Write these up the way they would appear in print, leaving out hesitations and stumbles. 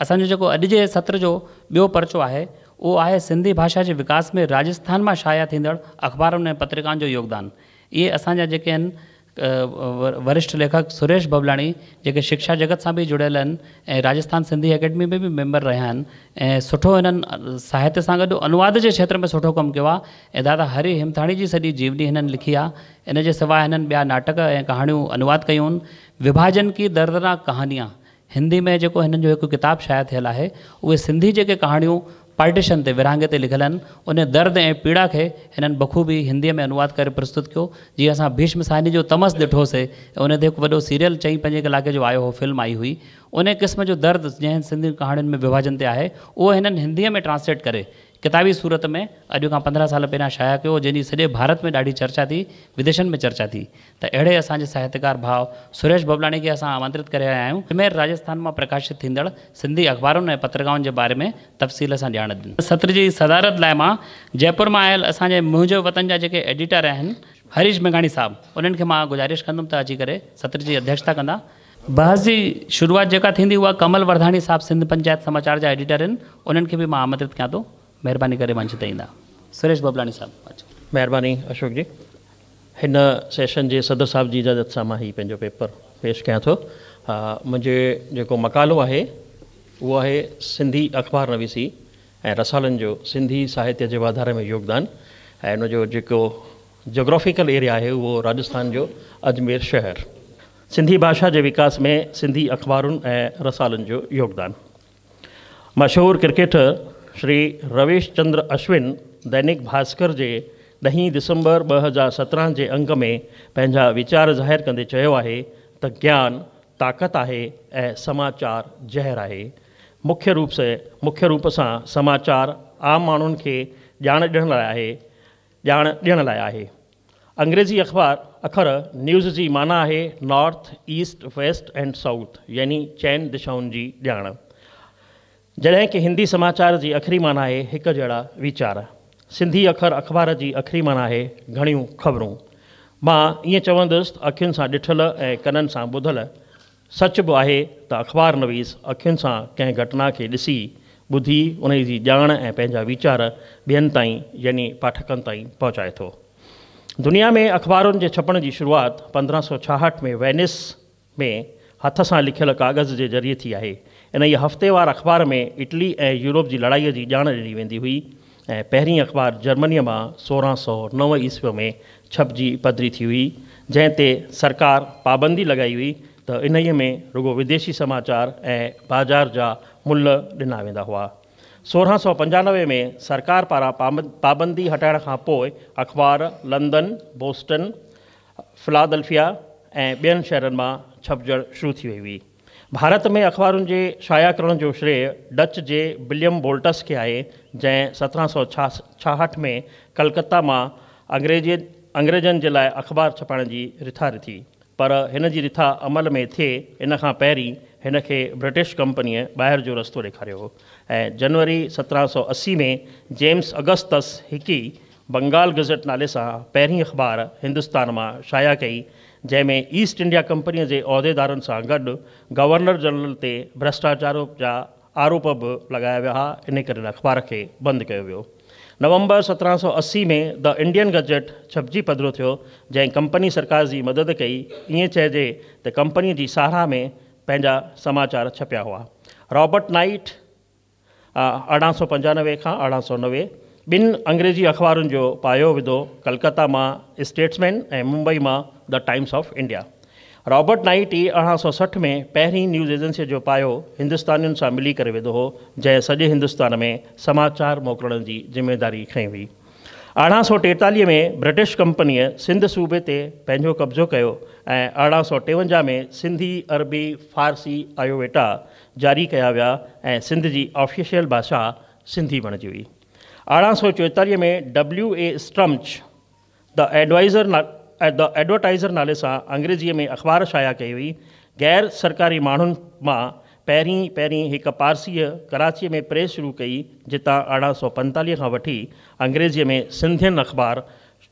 اسان جو جيڪو اڄ جي ستر جو ٻيو پرچو آهي، اهو آهي سنڌي ڀاشا جي وڪاس ۾ راجسٿان مان شايع ٿيندڙ اخبارن ۽ پترڪائن جو يوگدان. اهي اسان جا جيڪي آهن ورشٺ ليکڪ سريش ببلاڻي جيڪي شڪشا جڳت سان به جڙيل آهن ۽ راجسٿان سنڌي اڪيڊمي ۾ به ميمبر رهيا آهن ۽ سٺو هنن ساهتيه سان گڏ انواد جي کيتر ۾ سٺو ڪم ڪيو آهي ۽ دادا هري همٿاڻي جي سڄي جيوني هنن لکي آهي ان جي سواء هنن ٻيا ناٽڪ ۽ ڪهاڻيون انواد ڪيون آهن وڀاجن ڪي دردناڪ ڪهانيان هندي ۾ جيڪو هنن جو هڪ ڪتاب شايع ٿيل آهي، اهي سنڌي جيڪي ڪهاڻيون پارٽيشن تي، ورهاڱي تي لکيل آهن، ان درد ۽ پيڙا کي هنن بخوبي هنديء ۾ انواد ڪري پرستت ڪيو. جيئن اسان ڀيشم ساهني جو تمس ڏٺو سي ۽ ان تي هڪ وڏو سيريل چئين پنجين ڪلاڪي جو آيو هو، فلم آئي هئي. ان قسم جو درد جنهن سنڌي ڪهاڻين ۾ وڀاجن تي آهي، اهو هنن هنديء ۾ ٽرانسليٽ ڪري ڪتابي صورت ۾ اڄ کان 15 سال پهريان شايع ڪيو، جنهن جي سڄي ڀارت ۾ ڏاڍي چرچا ٿي، وديشن ۾ چرچا ٿي ته اهڙي اسان جي ساهتڪار ڀاء سريش ببلاڻي کي اسان آمنترت ڪري رهيا آهيون اجمير راجسٿان مان پرڪاشت ٿيندڙ سنڌي اخبارن ۽ پترڪائن جي باري ۾ تفصيل سان ڄاڻ ڏين. ستر جي صدارت لاء مان جئپور مان آيل اسان جي منهنجو وطن جا جيڪي ايڊيٽر آهن هريش ميگهاڻي صاحب انهن کي مان گذارش ڪندم ته اچي ڪري ستر جي اڌيڪشتا ڪندا. بحث جي شروعات جيڪا ٿيندي اها ڪمل ورڌاڻي صاحب سنڌ پنچائت سماچار جا ايڊيٽر آهن انهن کي به مان آمنترت ڪيان ٿو مهرباني ڪري منچ تي ايندا. سريش ببلاڻي صاحب اچو. مهرباني اشوڪ جي. هن سيشن جي صدر صاحب جي اجازت سان مان هي پنهنجو پيپر پيش ڪيان ٿو. منهنجي جيڪو مقالو آهي اهو آهي سنڌي اخبار نويسي ۽ رسالن جو سنڌي ساهتيه جي واڌاري ۾ يوگدان ۽ ان جو جيڪو جاگرافيڪل ايريا آهي اهو راجسٿان جو اجمير شهر. سنڌي ڀاشا جي وڪاس ۾ سنڌي اخبارن ۽ رسالن جو يوگدان. مشهور ڪرڪيٽر شري رويش چندر اشون دينڪ ڀاسڪر جي ڏهين ڊسمبر 2017 جي انگ ۾ پنهنجا ويچار ظاهر ڪندي چيو آهي ته گيان طاقت آهي ۽ سماچار زهر آهي. مکيه روپ سي مکيه روپ سان سماچار عام ماڻهن کي ڄاڻ ڏيڻ لاء آهي ڄاڻ ڏيڻ لاء آهي. انگريزي اخبار اکر نيوز جي معنيٰ آهي north, east, west and south يعني چئن دشائن جي ڄاڻ. جڏهن ڪه هندي سماچار جي اکري معنيٰ آهي هڪ جهڙا ويچار. سنڌي اکر اخبار جي اکري معنيٰ آهي گهڻيون خبرون. مان ائين چوندس ته اکين سان ڏٺل ۽ ڪنن سان ٻڌل سچ به آهي ته اخبار نويس اکين سان ڪنهن گهٽنا کي ڏسي، ٻڌي، انهي جي ڄاڻ ۽ پنهنجا ويچار ٻين تائين يعني پاٺڪن تائين پهچائي ٿو. دنيا ۾ اخبارن جي ڇپڻ جي شروعات 1566 ۾ وينس ۾ هٿ سان لکيل ڪاغذ جي ذريعي ٿي آهي. انهيء هفتيوار اخبار ۾ اٽلي ۽ يورپ جي لڙائيء جي ڄاڻ ڏني ويندي هئي ۽ پهرين اخبار جرمنيء مان 1609 عيسويء ۾ ڇپجي پڌري ٿي هئي، جنهن تي سرڪار پابندي لڳائي هئي ته انهيء ۾ رڳو وديشي سماچار ۽ بازار جا ملهه ڏنا ويندا هئا. 1695 ۾ سرڪار پاران پابندي هٽائڻ کان پوء اخبار لندن، بوسٽن، فلادلفيا ۽ ٻين شهرن مان ڇپجڻ شروع ٿي وئي هئي. ڀارت ۾ اخبارن جي شايع ڪرڻ جو شريه ڊچ جي وليم بولٽس کي آهي، جنهن 1766 ۾ ڪلڪتا مان انگريزن جي لاء اخبار ڇپائڻ جي رٿا رٿي، پر هن جي رٿا عمل ۾ ٿئي ان کان پهرين هن کي برٽش ڪمپنيء ٻاهر جو رستو ڏيکاريو هو ۽ جنوري 1780 ۾ جيمس اگستس هڪي بنگال گزيٽ نالي سان پهرين اخبار هندستان مان شايع ڪئي، جنهن ۾ ايسٽ انڊيا ڪمپنيء جي عهديدارن سان گڏ گورنر جنرل تي ڀرشٽاچار جا آروپ به لڳايا ويا ها، انهي ڪري ان اخبار کي بند ڪيو ويو. نومبر 1780 ۾ the Indian gazette ڇپجي پڌرو ٿيو، جنهن ڪمپني سرڪار جي مدد ڪئي، ائين چئجي ته ڪمپنيء جي ساراهه ۾ پنهنجا سماچار ڇپيا هئا. رابرٽ نائيٽ 1895 کان 1890 ٻن انگريزي اخبارن جو پايو وڌو، ڪلڪتا مان اسٽيٽسمين ۽ ممبئي مان the Times of India. Robert Knight ئي 1860 ۾ پهرين نيوز ايجنسيء جو پايو هندستانين سان ملي ڪري وڌو هو، جنهن سڄي هندستان ۾ سماچار موڪلڻ جي ذميداري کنئي هئي. 1843 ۾ برٽش ڪمپنيء سنڌ صوبي تي پنهنجو قبضو ڪيو ۽ 1853 ۾ سنڌي، عربي، فارسي آيوويٽا جاري ڪيا ويا ۽ سنڌ جي آفيشل ڀاشا سنڌي بڻجي وئي. 1844 ۾ W A Strumsch the adviser the Advertiser نالي سان انگريزيء ۾ اخبار شايع ڪئي وئي. غير سرڪاري ماڻهن مان پهرين پهرين هڪ پارسيء ڪراچيء ۾ پريس شروع ڪئي، جتان 1845 کان وٺي انگريزيء ۾ سنڌين اخبار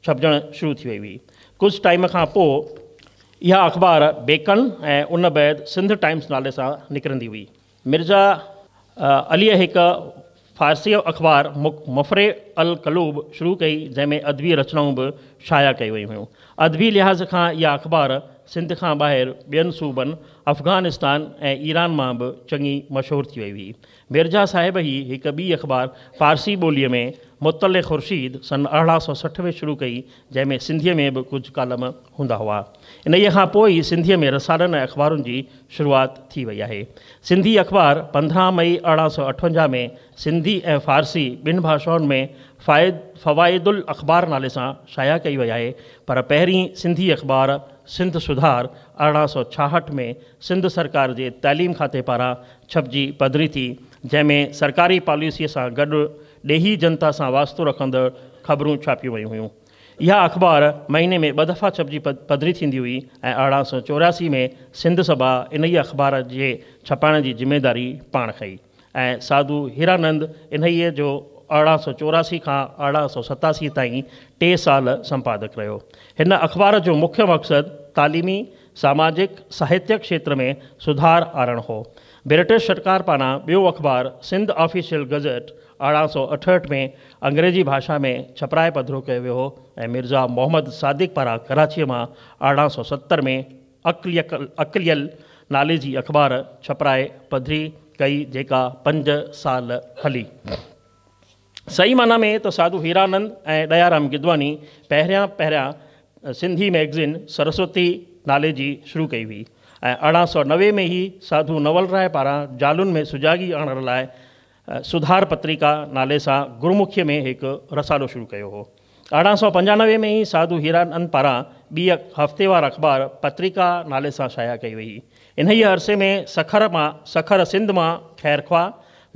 ڇپجڻ شروع ٿي وئي هئي. ڪجهه ٽائيم کان پوء اها اخبار بيڪن ۽ ان بعد سنڌ ٽائيمز نالي سان نڪرندي هئي. مرزا عليء هڪ فارسي اخبار مفرح القلوب شروع ڪئي، جنهن ۾ ادبي رچنائون به شايع ڪيون ويون هيون. ادبي لحاظ کان اها اخبار سنڌ کان ٻاهر ٻين صوبن، افغانستان ۽ ايران مان به چڱي مشهور ٿي وئي هئي. ميرزا صاحب ئي هڪ ٻي اخبار فارسي ٻوليء ۾ مطلع خورشيد سن 1860 ۾ شروع ڪئي، جنهن ۾ سنڌيء ۾ به ڪجهه ڪالم هوندا هئا. انهيء کان پوء ئي سنڌيء ۾ رسالن ۽ اخبارن جي شروعات ٿي وئي آهي. سنڌي اخبار 15 مئي 1858 ۾ سنڌي ۽ فارسي ٻن ڀاشائن ۾ فوائد الاخبار نالي سان شايع ڪئي وئي آهي، پر پهرين سنڌي اخبار سنڌ سڌار 1866 ۾ سنڌ سرڪار جي تعليم کاتي پاران ڇپجي پڌري ٿي، جنهن ۾ سرڪاري پاليسيء سان گڏ ڏيهي جنتا سان واسطو رکندڙ خبرون ڇاپيون ويون هيون. اها اخبار مهيني ۾ ٻه دفعا ڇپجي پڌري ٿيندي هئي ۽ 1884 ۾ سنڌ سڀا انهيء اخبار جي ڇپائڻ جي ذميداري پاڻ کنئي ۽ ساڌو هيرانند انهيء جو 1884 کان 1887 تائين ٽي سال سمپادڪ رهيو. هن اخبار جو مکيه مقصد تعليمي، ساماجڪ، ساهتيڪ کيتر ۾ سڌار آڻڻ هو. برٽش سرڪار پاران ٻيو اخبار سنڌ آفيشل گزيٽ 1868 ۾ انگريزي ڀاشا ۾ ڇپرائي پڌرو ڪيو ويو هو ۽ مرزا محمد صادق پاران ڪراچيء مان 1870 ۾ اڪليل نالي جي اخبار ڇپرائي پڌري ڪئي جيڪا پنج سال هلي. صحيح معنيٰ ۾ ته ساڌو هيرانند ۽ ڏيارام گدواني پهريان پهريان سنڌي مئگزين سرسوتي نالي جي شروع ڪئي هئي ۽ 1890 ۾ ئي ساڌو نول راء پاران زالن ۾ سجاڳي آڻڻ لاء سڌار پتريڪا نالي سان گرمکيء ۾ هڪ رسالو شروع ڪيو هو. 1895 ۾ ئي ساڌو هيرانند پاران ٻي هفتيوار اخبار پتريڪا نالي سان شايع ڪئي وئي. انهيء عرصي ۾ سکر مان سکر سنڌ مان خيرخواهه،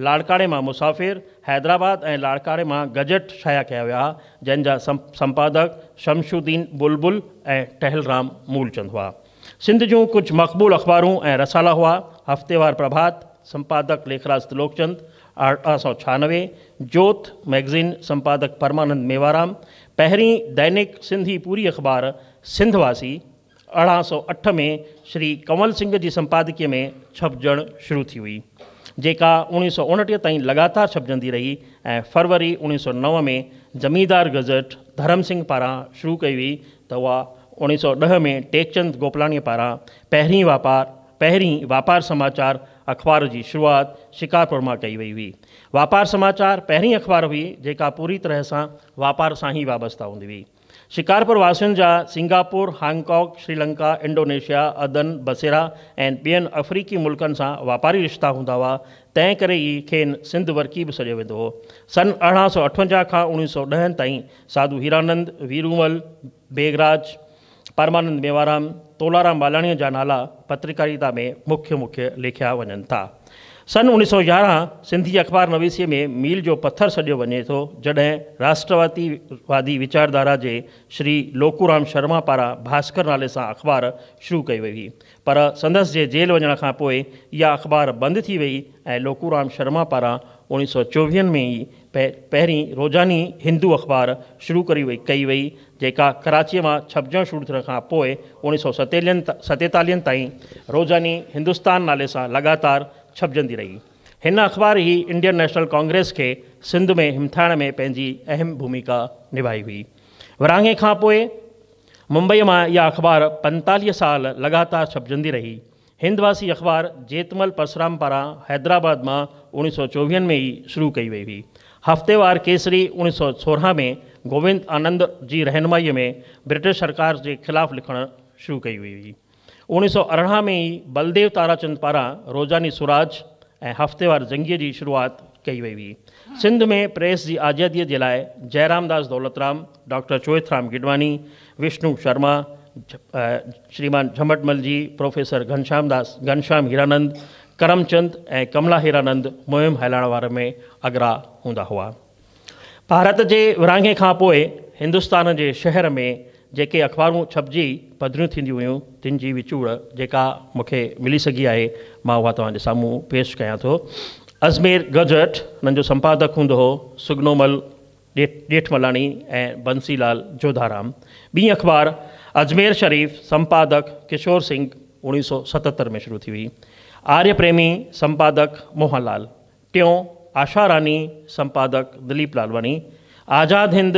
لاڙڪاڻي مان مسافر، حيدرآباد ۽ لاڙڪاڻي مان گزيٽ شايع ڪيا ويا، جن جا سمپادڪ شمس الدين بلبل ۽ ٽهلرام مولچند هئا. سنڌ جون ڪجهه مقبول اخبارون ۽ رسالا هئا، هفتيوار پرڀات، سمپادڪ ليکراج تلوڪچند، 1896، جوت مئگزين، سمپادڪ پرمانند ميوارام، پهرين دئنڪ سنڌي پوري اخبار سنڌ واسي، 1808 ۾ شري ڪنول سنگهه جي سمپادڪيء ۾ ڇپجڻ شروع ٿي هئي، جيڪا 1929 تائين لڳاتار ڇپجندي رهي ۽ فروري 1909 ۾ زميندار گزيٽ ڌرم سنگهه پاران شروع ڪئي وئي ته اها 1910 ۾ ٽيڪچند گوپلاڻيء پاران پهرين واپار پهرين واپار سماچار اخبار جي شروعات شڪارپور مان ڪئي وئي هئي. واپار سماچار پهرين اخبار هئي جيڪا پوري طرح سان واپار سان ئي وابسته هوندي هئي. شڪارپور واسين جا Singapore, Hong Kong, Sri Lanka, Indonesia, Aden, Basra ۽ ٻين آفريقي ملڪن سان واپاري رشتا هوندا هئا، تنهن ڪري ئي کين سنڌ ورڪي به سڏيو ويندو هو. سن 1858 کان 1910 تائين ساڌو هيرانند، ويرومل، بيگراج، پرمانند ميوارام، تولارام ٻالاڻيء جا نالا پترڪاريتا ۾ مکيه مکيه ليکيا وڃن ٿا. سن 1911 سنڌي اخبار نويسيء ۾ ميل جو پٿر سڏيو وڃي ٿو، جڏهن راشٽروادي وادي ويچارڌارا جي شري لوڪورام شرما پاران ڀاسڪر نالي سان اخبار شروع ڪئي وئي هئي، پر سندس جي جيل وڃڻ کان پوء اها اخبار بند ٿي وئي ۽ لوڪورام شرما پاران 1924 ۾ ئي پهرين روزاني هندو اخبار شروع ڪئي وئي، جيڪا ڪراچيء مان ڇپجڻ شروع ٿيڻ کان پوء 1947 تائين روزاني هندستان نالي سان لڳاتار ڇپجندي رهي. هن اخبار ئي انڊين نيشنل ڪانگريس کي سنڌ ۾ همٿائڻ ۾ پنهنجي اهم ڀوميڪا نڀائي هئي. ورهاڱي کان پوء ممبئيء مان اها اخبار 45 سال لڳاتار ڇپجندي رهي. هند واسي اخبار جيتمل پرسرام پاران حيدرآباد مان 1924 ۾ ئي شروع ڪئي وئي هئي. هفتيوار ڪيسري 1916 ۾ گووند آنند جي رهنمائيء ۾ برٽش سرڪار جي خلاف لکڻ شروع ڪئي وئي هئي. 1918 ۾ ئي بلديو تاراچند پاران روزاني سوراج ۽ هفتيوار جنگيء جي شروعات ڪئي وئي هئي. سنڌ ۾ پريس جي آزاديء جي لاء جئرامداس دولترام، ڊاڪٽر چوئٿرام گڊواني، وشنو شرما، شريمان جهمٽمل جي، پروفيسر گهنشام داس، گهنشام هيرانند، ڪرمچند ۽ ڪملا هيرانند مهم هلائڻ وارن ۾ اڳرا هوندا هئا. ڀارت جي ورهاڱي کان پوء هندستان جي شهر ۾ جيڪي اخبارون ڇپجي پڌريون ٿينديون هيون، تن جي وچوڙ جيڪا مون کي ملي سگهي آهي، مان اها توهان جي سامهون پيش ڪيان ٿو. اجمير گزيٽ، انهن جو سمپادڪ هوندو هو سگنومل ڄيٺملاڻي ۽ بنسي لال جوڌارام. ٻي اخبار اجمير شريف، سمپادڪ ڪشور سنگهه، 1977 ۾ شروع ٿي هئي. آريه پريمي، سمپادڪ موهن لال. ٽيون آشا راني، سمپادڪ دليپ لالواڻي، آزاد هند،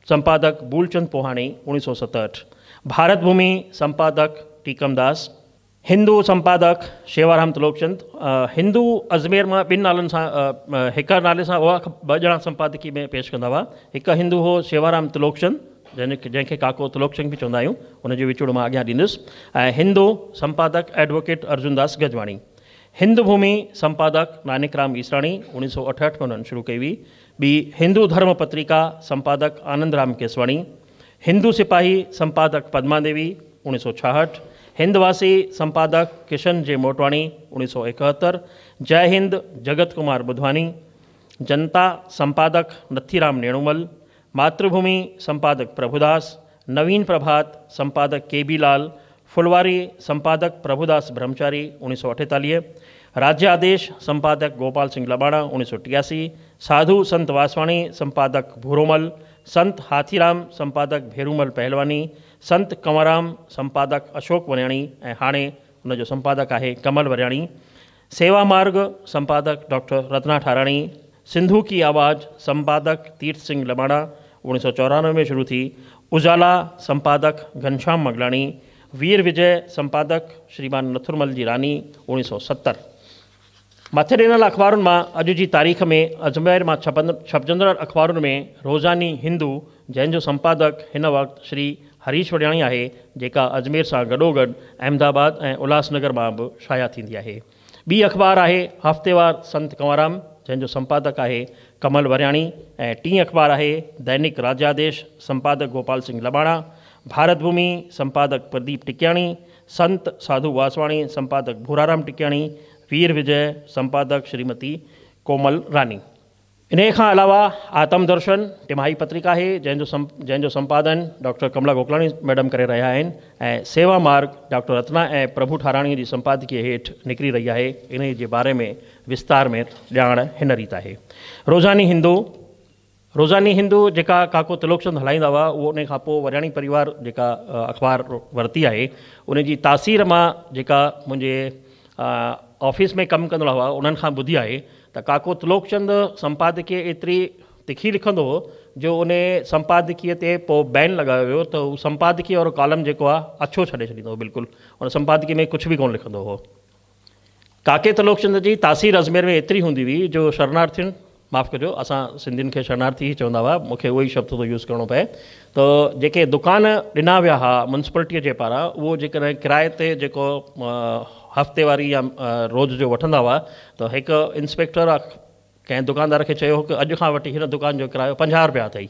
سمپادڪ بولچند پوهاڻي، 1967، ڀارت ڀومي، سمپادڪ ٽيڪمداس، هندو، سمپادڪ شيوارام تلوڪچند. هندو اجمير مان ٻن نالن سان، هڪ نالي سان اها ٻه ڄڻا سمپادڪي ۾ پيش ڪندا هئا. هڪ هندو هو شيوارام تلوڪچند، جنهن کي ڪاڪو تلوڪچند به چوندا آهيون، ان جو وچوڙو مان اڳيان ڏيندس. ۽ هندو، سمپادڪ ايڊووڪيٽ ارجن داس گجواڻي. هند ڀومي، سمپادڪ نانڪرام ايسراڻي، 1968 ۾ انهن شروع ڪئي هئي. ٻي هندو ڌرم پتريڪا، سمپادڪ آنند رام ڪيسواڻي. هندو سپاهي، سمپادڪ پدما ديوي، 1966، هند واسي، سمپادڪ ڪشن جي موٽواڻي، 1971، جئه هند، جگت ڪمار ٻڌواڻي، جنتا، سمپادڪ نٿيرام نيڻومل، ماتر ڀومي، سمپادڪ پرڀوداس، نوين پرڀات، سمپادڪ ڪي بي لال، ڦلواري، سمپادڪ پرڀوداس برهمچاري، 1948، راجيه آديش، سمپادڪ گوپال سنگهه لٻاڻا، 1983، ساڌو سنت واسواڻي، سمپادڪ ڀورومل، سنت هاٿيرام، سمپادڪ ڀيرومل پهلواني، سنت ڪنوررام، سمپادڪ اشوڪ ورياڻي ۽ هاڻي ان جو سمپادڪ آهي ڪمل ورياڻي، سيوا مارگ، سمپادڪ ڊاڪٽر رتنا ٺاراڻي، سنڌو ڪي آواز، سمپادڪ تيرٿ سنگهه لٻاڻا، 1994 ۾ شروع ٿي، اجالا، سمپادڪ گهنشام مگلاڻي، وير وجي، سمپادڪ شريمان نٿرمل جي راني، 1970. مٿي ڏنل اخبارن مان اڄ جي تاريخ ۾ اجمير مان ڇپجندڙ اخبارن ۾ روزاني هندو، جنهن جو سمپادڪ هن وقت شري هريش وڏياڻي آهي، جيڪا اجمير سان گڏوگڏ احمدآباد ۽ الهاس نگر مان به شايع ٿيندي آهي. ٻي اخبار آهي هفتيوار سنت ڪنوررام، جنهن جو سمپادڪ آهي ڪمل ورياڻي ۽ ٽين اخبار آهي دئنڪ راجياديش، سمپادڪ گوپال سنگهه لٻاڻا، ڀارت ڀومي، سمپادڪ پرديپ ٽڪياڻي، سنت ساڌو واسواڻي، سمپادڪ ڀورارام ٽڪياڻي، وير وجي، سمپادڪ شريمتي ڪومل راني. انهيء کان علاوه آتم درشن ٽماهي پتريڪا آهي، جنهن جو سمپادن ڊاڪٽر ڪملا گوڪلاڻي ميڊم ڪري رهيا آهن ۽ سيوا مارگ ڊاڪٽر رتنا ۽ پرڀو ٺاراڻيء جي سمپادڪيء هيٺ نڪري رهي آهي. انهيء جي باري ۾ وستار ۾ ڄاڻ هن ريت آهي. روزاني هندو، روزاني هندو جيڪا ڪاڪو تلوڪچند هلائيندا هئا، اهو انهيء کان پوء ورياڻي پريوار جيڪا اخبار ورتي آهي، ان جي تاثير مان جيڪا منهنجي آفيس ۾ ڪم ڪندڙ هئا، انهن کان ٻڌي آهي ته ڪاڪو تلوڪچند سمپادڪي ايتري تکي لکندو هو جو ان سمپادڪي تي پوء بين لڳايو ويو ته هو سمپادڪي وارو ڪالم جيڪو آهي اڇو ڇڏي ڇڏيندو هو، بلڪل ان سمپادڪي ۾ ڪجهه به ڪونه لکندو هو. ڪاڪي تلوڪچند جي تاثير اجمير ۾ ايتري هوندي هئي جو شرنارٿين، معاف ڪجو اسان سنڌين کي شرنارٿي ئي چوندا هئا، مون کي اهو ئي شبد ٿو يوز ڪرڻو پئي، ته جيڪي دڪان ڏنا ويا هئا ميونسپلٽيء جي پاران اهو جيڪڏهن ڪرائي تي جيڪو هفتيواري يا روز جو وٺندا هئا ته هڪ انسپيڪٽر ڪنهن دڪاندار کي چيو هو ته اڄ کان وٺي هن دڪان جو ڪرايو 50 رپيا اٿئي.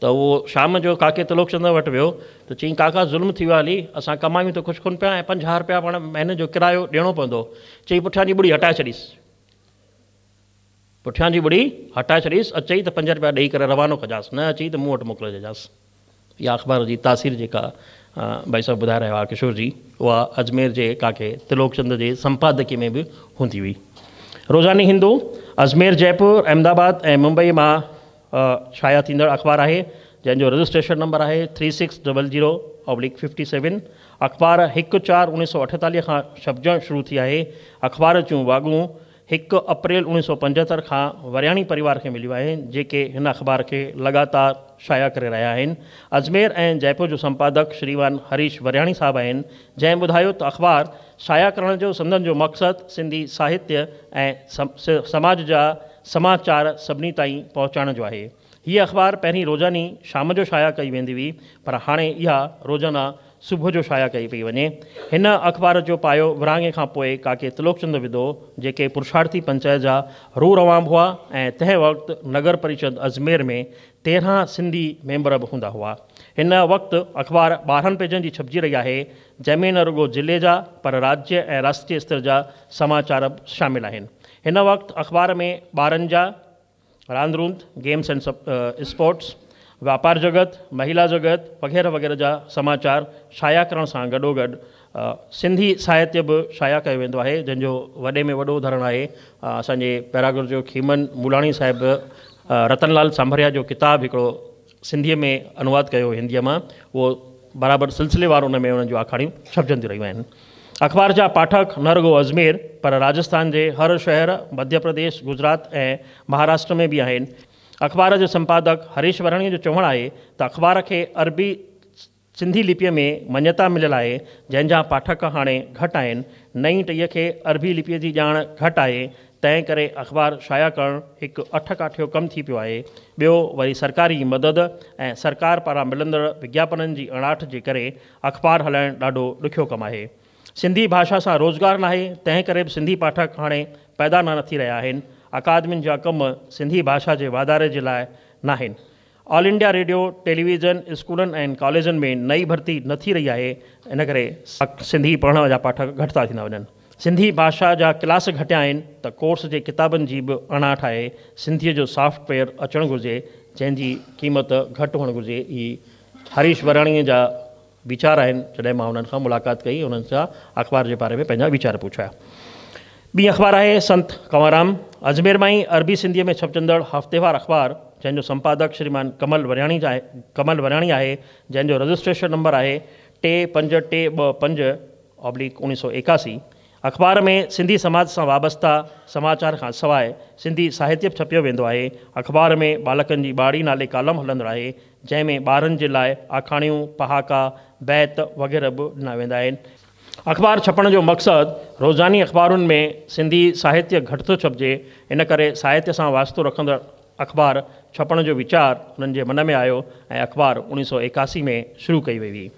ته اهو شام جو ڪاڪي تلوڪچند وٽ ويو ته چيائين ڪاڪا ظلم ٿي ويو آهي هلي اسان ڪمايون ته ڪجهه ڪونه پيا ۽ 50 رپيا پاڻ مهيني جو ڪرايو ڏيڻو پوندو. چيائين پٺيان جي ٻڙي هٽائي ڇڏيس. پٺيان جي ٻڙي هٽائي ڇڏيس، اچئي ته 5 رپيا ڏيئي ڪري روانو ڪجانس، نه اچئي ته مون وٽ موڪلي ڇڏجانس. اها اخبار جي تاثير جيڪا ڀائي صاحب ٻڌائي رهيا هئا ڪشور جي، اها اجمير جي ڪاڪي تلوڪچند جي سمپادڪي ۾ به هوندي هئي. روزاني هندو، اجمير، جئپور، احمدآباد ۽ ممبئي مان شايع ٿيندڙ اخبار آهي، جنهن جو رجسٽريشن نمبر آهي three six double zero oblique fifty seven. اخبار 1 4 1948 کان ڇپجڻ شروع ٿي آهي. اخبار جون واڳون 1 اپريل 1975 کان ورياڻي پريوار کي مليون آهن، جيڪي هن اخبار کي لڳاتار شايع ڪري رهيا آهن. اجمير ۽ جئپور جو سمپادڪ شريمان هريش ورياڻي صاحب آهن، جنهن ٻڌايو ته اخبار شايع ڪرڻ جو سندن جو مقصد سنڌي ساهتيه ۽ سماج جا سماچار سڀني تائين پهچائڻ جو آهي. هيء اخبار پهرين روزاني شام جو شايع ڪئي ويندي هئي، پر هاڻي اها روزانه صبح جو شايع ڪئي پئي وڃي. هن اخبار جو پايو ورهاڱي کان پوء ڪاڪي تلوڪچند وڌو، جيڪي پرشارٿي پنچائت جا روح روان به هئا ۽ تنهن وقت نگر پريشد اجمير ۾ 13 سنڌي ميمبر به هوندا هئا. هن وقت اخبار 12 پيجن جي ڇپجي رهي آهي، جنهن ۾ نه رڳو ضلعي جا پر راجيه ۽ راشٽريه استر جا سماچار به شامل آهن. هن وقت اخبار ۾ ٻارن جا راند روند، گيمس اينڊ اسپورٽس، واپار جڳت، مهيلا جڳت وغيره وغيره جا سماچار شايع ڪرڻ سان گڏوگڏ سنڌي ساهتيه به شايع ڪيو ويندو آهي، جنهن جو وڏي ۾ وڏو اداهرڻ آهي اسان جي پيراگر جو کيمن مولاڻي صاحب رتن لال سانڀريا جو ڪتاب هڪڙو سنڌيء ۾ انواد ڪيو هنديء مان، اهو برابر سلسليوار ان ۾ انهن جون آکاڻيون ڇپجنديون رهيون آهن. اخبار جا پاٺڪ نه رڳو اجمير پر راجسٿان جي هر شهر، مڌيه پرديش، گجرات ۽ مهاراشٽر ۾ به آهن. اخبار جي سمپادڪ هريش ورڻيء جو چوڻ آهي ته اخبار کي عربي سنڌي لپيء ۾ مڃتا مليل آهي، جنهن جا پاٺڪ هاڻي گهٽ آهن. نئين ٽهيء کي عربي لپيء جي ڄاڻ گهٽ آهي، تنهن ڪري اخبار شايع ڪرڻ هڪ اٺ ڪاٺيو ڪم ٿي پيو آهي. ٻيو وري سرڪاري مدد ۽ سرڪار پاران ملندڙ وگياپنن جي اڻاٺ جي ڪري اخبار هلائڻ ڏاڍو ڏکيو ڪم آهي. سنڌي ڀاشا سان روزگار ناهي، تنهن ڪري به سنڌي پاٺڪ هاڻي پيدا نه ٿي رهيا آهن. اڪادمين جا ڪم سنڌي ڀاشا جي واڌاري جي لاء ناهن. آل انڊيا ريڊيو، ٽيليويزن، اسڪولن ۽ ڪاليجن ۾ نئين ڀرتي نه ٿي رهي آهي، ان ڪري سنڌي پڙهڻ جا پاٺڪ گهٽ ٿا ٿيندا وڃن. سنڌي ڀاشا جا ڪلاس گهٽيا آهن ته ڪورس جي ڪتابن جي به اڻاٺ آهي. سنڌيء جو سافٽ ويئر اچڻ گهرجي، جنهن جي قيمت گهٽ هئڻ گهرجي. هي هريش وراڻيء جا ويچار آهن، جڏهن مان انهن کان ملاقات ڪئي، انهن سان اخبار جي باري ۾ پنهنجا ويچار پڇيا. ٻي اخبار آهي سنت ڪنوررام، اجمير مان ئي عربي سنڌيء ۾ ڇپجندڙ هفتيوار اخبار، جنهن جو سمپادڪ شريمان ڪمل ورياڻي ڪمل ورياڻي آهي، جنهن جو رجسٽريشن نمبر آهي ٽي پنج ٽي ٻه پنج آبليڪ 1981. اخبار ۾ سنڌي سماج سان وابسته سماچار کان سواء سنڌي ساهتيه به ڇپيو ويندو آهي. اخبار ۾ ٻالڪن جي ٻاڙي نالي ڪالم هلندڙ آهي، جنهن ۾ ٻارن جي لاء آکاڻيون، پهاڪا، بيت وغيره به ڏنا ويندا آهن. اخبار ڇپڻ جو مقصد روزاني اخبارن ۾ سنڌي ساهتيه گهٽ ٿو ڇپجي، ان ڪري ساهتيه سان واسطو رکندڙ اخبار ڇپڻ جو ويچار انهن جي من ۾ آيو ۽ اخبار 1981 ۾ شروع ڪئي وئي هئي.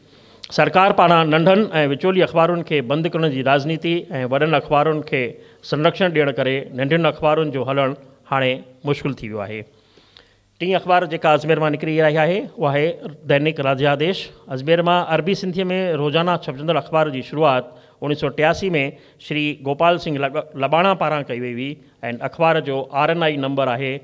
سرڪار پاران ننڍن ۽ وچولي اخبارن کي بند ڪرڻ جي راڄنيتي ۽ وڏن اخبارن کي سنرڪشڻ ڏيڻ ڪري ننڍين اخبارن جو هلڻ هاڻي مشڪل ٿي ويو آهي. ٽين اخبار جيڪا اجمير مان نڪري رهي آهي اها آهي دئنڪ راجياديش. اجمير مان عربي سنڌيء ۾ روزانه ڇپجندڙ اخبار جي شروعات 1983 ۾ شري گوپال سنگهه لٻاڻا پاران ڪئي وئي هئي ۽ اخبار جو آر اين آئي نمبر آهي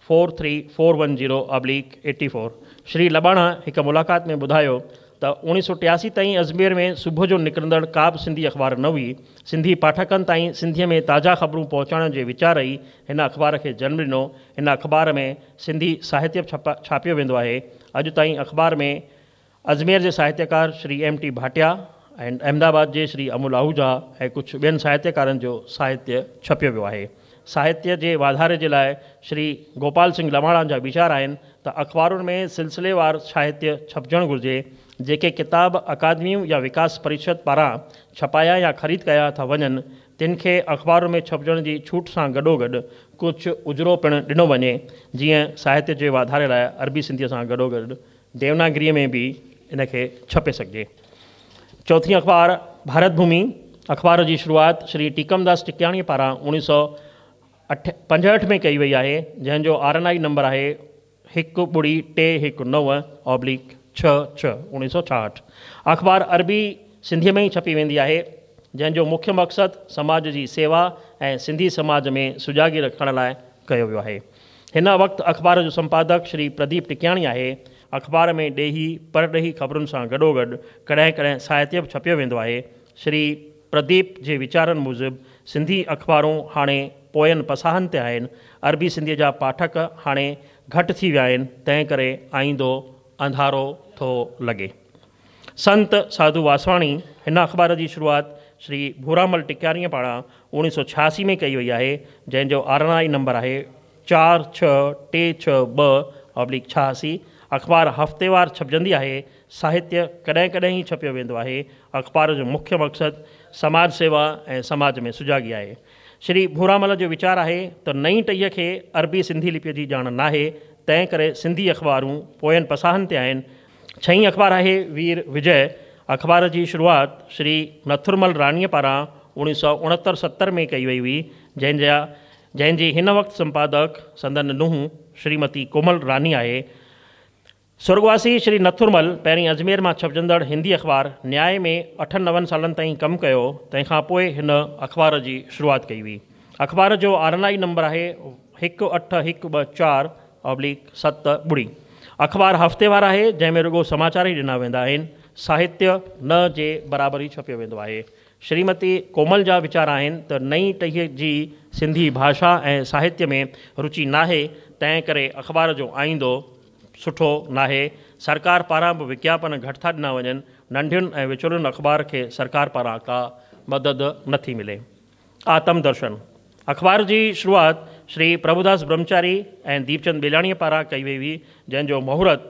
four three four one zero oblique eighty four. Shri Labana هڪ ملاقات ۾ ٻڌايو ته 1983 تائين اجمير ۾ صبح جو نڪرندڙ ڪا به سنڌي اخبار نه هئي. سنڌي پاٺڪن تائين سنڌيء ۾ تازا خبرون پهچائڻ جي ويچار ئي هن اخبار کي جنم ڏنو. هن اخبار ۾ سنڌي ساهتيه به ڇاپيو ويندو آهي. اڄ تائين اخبار ۾ اجمير جي ساهتيڪار شري ايم ٽي ڀاٽيا ۽ احمدآباد جي شري امول آهوجا ۽ ڪجهه ٻين ساهتيڪارن جو ساهتيه ڇپيو ويو آهي. ساهتيه جي واڌاري جي لاء شري گوپال سنگهه لواڻا جا ويچار آهن ته اخبارن ۾ سلسليوار ساهتيه ڇپجڻ گهرجي. جيڪي ڪتاب اڪادميون يا وڪاس پريشد پاران ڇپايا يا خريد ڪيا ٿا وڃن، تن کي اخبارن ۾ ڇپجڻ جي ڇوٽ سان گڏوگڏ ڪجهه اجرو پڻ ڏنو وڃي، جيئن ساهتيه جي واڌاري لاء عربي سنڌيء سان گڏوگڏ ديوناگريء ۾ به ان کي ڇپي سگهجي. چوٿين اخبار ڀارت ڀومي اخبار جي شروعات شري ٽيڪمداس ٽڪياڻيء پاران اوڻيهه سؤ اٺ پنجهٺ ۾ ڪئي وئي آهي، جنهن جو آر اين آئي نمبر آهي هڪ ٻڙي ٽي هڪ نو آبليڪ ڇهه ڇهه 1966. اخبار عربي سنڌيء ۾ ئي ڇپي ويندي آهي، جنهن جو مکيه مقصد سماج جي سيوا ۽ سنڌي سماج ۾ سجاڳي رکڻ لاء ڪيو ويو آهي. هن وقت اخبار جو سمپادڪ شري پرديپ ٽڪياڻي آهي. اخبار ۾ ڏيهي، پرڏيهي خبرن سان گڏوگڏ ڪڏهن ڪڏهن ساهتيه به ڇپيو ويندو آهي. شري پرديپ جي ويچارن موجب سنڌي اخبارون هاڻي پوين پساهن تي آهن. عربي سنڌيء جا پاٺڪ هاڻي گهٽ ٿي ويا آهن، تنهن ڪري آئيندو انڌارو ٿو لڳي. سنت ساڌو واسواڻي، هن اخبار جي شروعات شري ڀورامل ٽڪياڻيء پاران 1986 ۾ ڪئي وئي آهي، جنهن جو آر اين آئي نمبر آهي چار ڇهه ٽي ڇهه ٻه آبليڪ 86. اخبار هفتيوار ڇپجندي آهي. ساهتيه ڪڏهن ڪڏهن ئي ڇپيو ويندو آهي. اخبار جو مکيه مقصد سماج سيوا ۽ سماج ۾ سجاڳي آهي. شري ڀورامل جو ويچار آهي ته نئين ٽهيء کي عربي سنڌي لپيء جي ڄاڻ ناهي، تنهن ڪري سنڌي اخبارون پوين پساهن تي آهن. ڇهين اخبار آهي وير وجئه. اخبار جي شروعات شري نٿرمل راڻيء پاران 1969 70 ۾ ڪئي وئي هئي، جنهن جا جنهن جي هن وقت سمپادڪ سندن نونهن شريمتي ڪومل راني آهي. سرڳواسي شري نٿرمل پهرين اجمير مان ڇپجندڙ هندي اخبار نياء ۾ اٺن نون سالن تائين ڪم ڪيو، تنهن کان پوء هن اخبار جي شروعات ڪئي هئي. اخبار جو آر اين آئي نمبر آهي هڪ اٺ هڪ ٻه چار آبليڪ ست ٻڙي. اخبار هفتيوار آهي، جنهن ۾ رڳو سماچار ئي ڏنا ويندا آهن. ساهتيه نه جي برابر ئي ڇپيو ويندو آهي. شريمتي ڪومل جا ويچار آهن ته نئين ٽهيء جي سنڌي ڀاشا ۽ ساهتيه ۾ رچي ناهي، تنهن ڪري اخبار جو آئيندو سٺو ناهي. سرڪار پاران به وگياپن گهٽ ٿا ڏنا وڃن. ننڍين ۽ وچولين اخبار کي سرڪار پاران ڪا مدد نٿي ملي. آتم درشن اخبار جي شروعات شري پرڀوداس برهمچاري ۽ ديپچند ٻيلاڻيء پاران ڪئي وئي هئي، جنهن جو مهورت